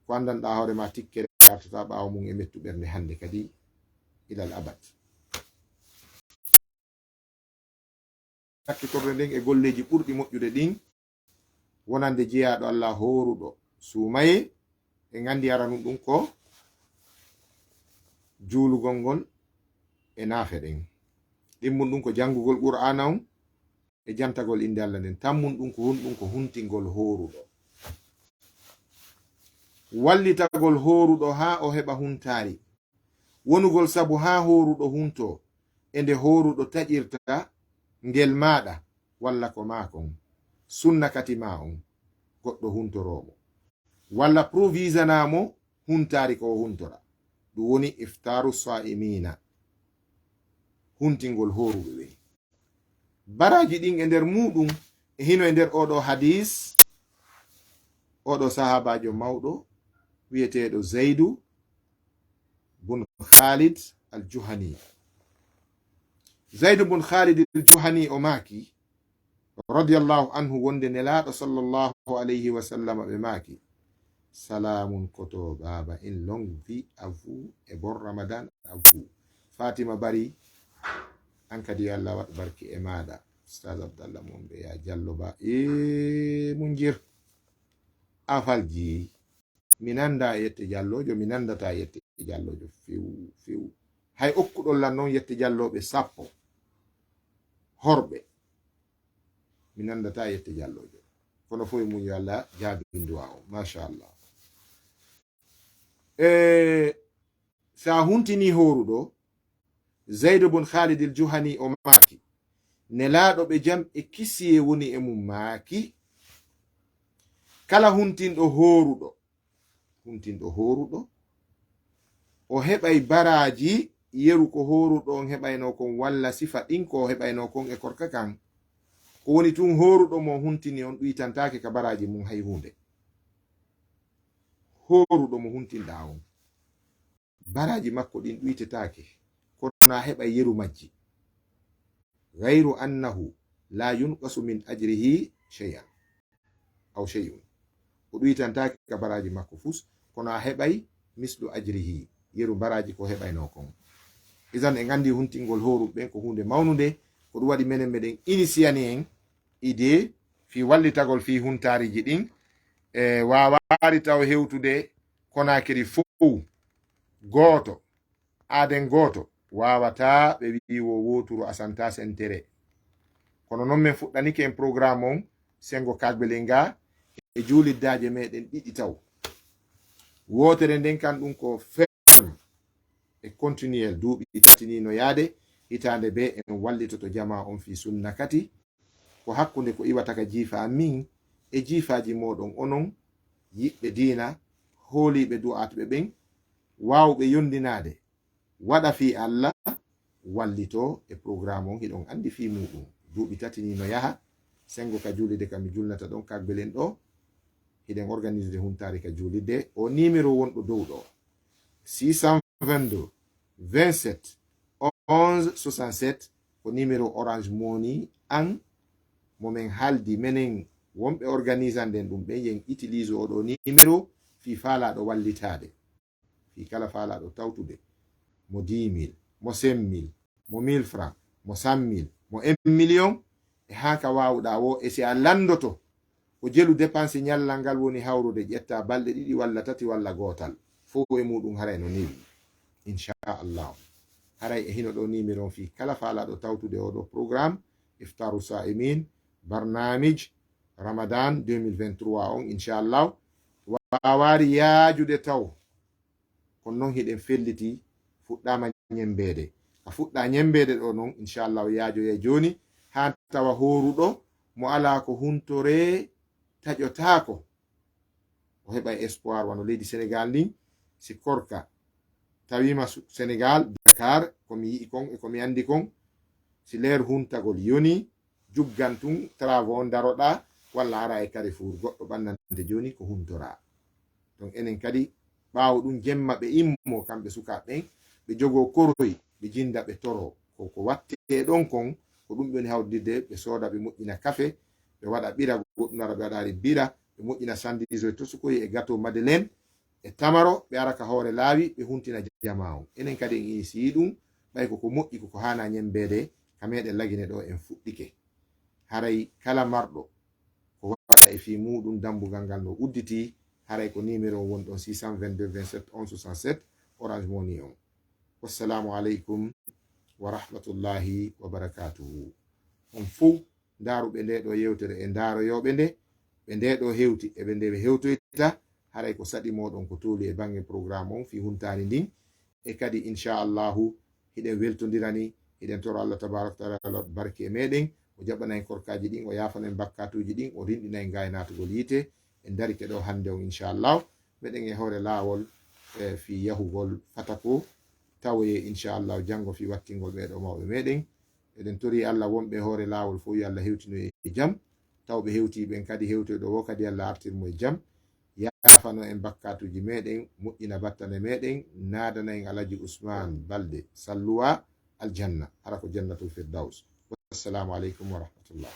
ko anndanɗaa hoore ma tikkere artata ɓaawo mum e mettu ɓernde hannde kadi ilal abad. Sakkitorde nden e golleeji ɓurɗi moƴƴude ɗin, wonande jeyaaɗo Allah hooruɗo suumayee, en anndi aranun ɗum ko juulugol ngol e naafe ɗen. Ɗimmun ɗum ko janngugol Qur'aana on e jantagol innde Allah nden. Tammun ɗum ko honɗum? Ko huntingol hooruɗo. Wallitagol hooruɗo haa o heɓa huntaari. Wonugol sabu haa hooruɗo huntoo e nde hooruɗo taƴirta ngel maaɗa, walla ko maa kon, sunna kati maa on, goɗɗo huntoroo mo, walla provisanaa mo huntaari ko o huntora. Ɗum woni iftaaru saa'imiina, huntingol hooruɓe ɓen. Baraaji ɗin e nder muuɗum, e hino e nder oo ɗoo hadiis, oo ɗoo sahaabaajo mawɗo wi'eteeɗo Zaydu bun Khalid al-Juhani. Zaid bun Khalid al-Juhani o maaki, radiyallahu anhu, wonde Nelaaɗo sallallahu alayhi wa sallam ɓe maaki, "Salaamun koto baaba in, longue vie à vous et bon ramadan à vous." Fatima Bari, an kadi yo Allah waɗ barke e maaɗa. Ustaz Abdallah Mombe ya Jallo Ba. E Munjir. Afalji. Mi nanda e Yette Jallojo, mi nandata e Yette Jallojo. Few, few. Hay okkuɗon lan noon Yette Jalloɓe sappo. Horɓe. Mi nandata e Yette Jallojo. Kono fof e mum yo Allah jaabin du'a o. Machallah. E, sa huntini hooruɗo, Zaydu bun Khalid al-Juhani o maaki, Nelaaɗo ɓe jam e kisiyee woni e mum maaki, kala huntinɗo hooruɗo, huntinɗo hooruɗo, o heɓay baraaji yeru ko hooruɗo on heɓaynoo kon, walla sifa ɗin ko o heɓaynoo kon e korka kan. Ko woni tun, hooruɗo mo huntini on ɗuytantaake ka baraaji mum hay huunde. Hooruɗo mo huntinɗaa on, baraaji makko ɗin ɗuytetaake, kono a heɓay yeru majji. Gayru annahu la yunqasu min ajrihi shay'an aw shay'un. O ɗuytantaake ka baraaji makko fus, kono a heɓay mislu ajrihi, yeru baraaji ko heɓaynoo kon. Idan en anndi huntingol hooruɓe ɓen ko huunde mawnunde, ko ɗum waɗi menen meɗen inisiyani en idée fii wallitagol fii huntaariiji ɗin. E waawaari taw hewtude Konaakiri fow gooto, aaden gooto, waawataa ɓe wi'i wo wooturu a santaa sentere. Kono non men fuɗɗanike en programme on, senngo kaagbelen nga e juuliddaaje meɗen ɗiɗi taw. Wootere nden kan ɗum ko ferme e continuel, duuɓi tati ni no yaade, hitaande bee en wallitoto jamaa on fii sunna kati, ko hakkunde ko iwata ka jiifa min e jiifaaji mooɗon onon yiɓɓe diina, hooliiɓe du'aatɓe ɓen, waawɓe yondinaade, waɗa fii Allah, wallitoo e programme on, hiɗon anndi fii muuɗum. Duuɓi tati ni no yaha, senngo ka juulirde ka mi julnata ɗon, kaagbelen ɗo, hiɗen organisude huntaari ka juulirde. O numéro wonɗo dow ɗo, six cent vingt-deux, vingt-sept, onze soixante-sept, ko numéro Orange Money an, mo men haaldi menen wonɓe organisanden ɗum ɓen, yen utilise oɗo numéro fii faalaaɗo wallitaade. Fii kala faalaaɗo tawtude mo dix mille, mo cinq mille, mo mille francs, mo cent mille, mo un million, e haa ka waawuɗaa woo, e si a lanndoto ko jelu dépense ñallal ngal woni hawrude, ƴetta balɗe ɗiɗi walla tati walla gootal, fow e muuɗum haray no newi. Inchallahu. Haray e hino ɗo numéro on fii kala faalaaɗo tawtude oɗo programme, Iftaru Sa'imin, barnaamij Ramadan deux mille vingt-trois on, inchallahu. Waawaari yaajude taw. Kono non hiɗen felliti, fuɗɗaama ñembeede. A fuɗɗaa ñembeede ɗo non, inchallahu, yaajoyay jooni, haa tawa hooruɗo mo alaa ko huntoree taƴotaako. O heɓay espoir wano leydi Senegal ndin, si korka tawiima su-, Senegal, Dakar, ko mi yi'i kon e ko mi anndi kon, si leer huntagol yoni, juggan tun travaux on daroɗaa, walla ara e Carrefour, goɗɗo ɓannante jooni ko huntoraa. Donc enen kadi, ɓaawo ɗum jemma ɓe immo, kamɓe sukaaɓe ɓen, ɓe jogoo koroy, ɓe jinda, ɓe toroo. Ko, ko wattee ɗon kon, ko ɗum ɓe woni hawrdirde, ɓe sooda, ɓe moƴƴina kafe, ɓe waɗa ɓira, goɗɗum ara ɓe waɗaari bira, ɓe moƴƴina sandiiso e tosukoy e gato madeleine, e tamaro, ɓe ara ka hoore laawi, ɓe huntina jamaa on. Enen kadi en inisi ɗum, ɓay ko ko moƴƴi, ko ko haana ñembeede, ka meɗen Lagine ɗo en fuɗɗike. Haray kala marɗo ko waɗa e fii muuɗum, dambugal ngal no udditi, haray ko numéro on woni ɗon, six cent vingt-deux, vingt-sept, onze soixante-sept, Orange Money on. Wassalamu aleykum wa rahmatullahi wa barakatuhu. On fow ndaaruɓe nde ɗo yewtere e ndaaroyooɓe nde, ɓe nde ɗo hewti e ɓe nde ɓe hewtoyta, haray ko saɗi mooɗon ko tooli e baŋŋe programme on fii huntaari ndin. E kadi, inchallahu, hiɗen weltondirani, hiɗen toro Allah tabaraka wa taala barke e meɗen, o jaɓana en korkaaji ɗin, o yaafana en bakkaatuuji ɗin, o rinɗina en gaa e naatugol yiite. En darike ɗo hannde on, inchallahu. Meɗen e hoore laawol, e, fii yahugol Fatako, tawoye, inchallahu, janngo fii wattingol ɓee ɗo mawɓe meɗen. Eɗen tori Allah wonɓe e hoore laawol fow, yo Allah hewtino e jam. Taw ɓe hewtii ɓen kadi, hewtoyɗo woo kadi, Allah artir mo e jam. Yaafano en bakkaatuuji meɗen, moƴƴina battane meɗen, naadana en Alaji Usmaan Balde Salluwa, aljanna, hara ko jannatul firdaus. Wassalamu aleykum wa rahmatullah.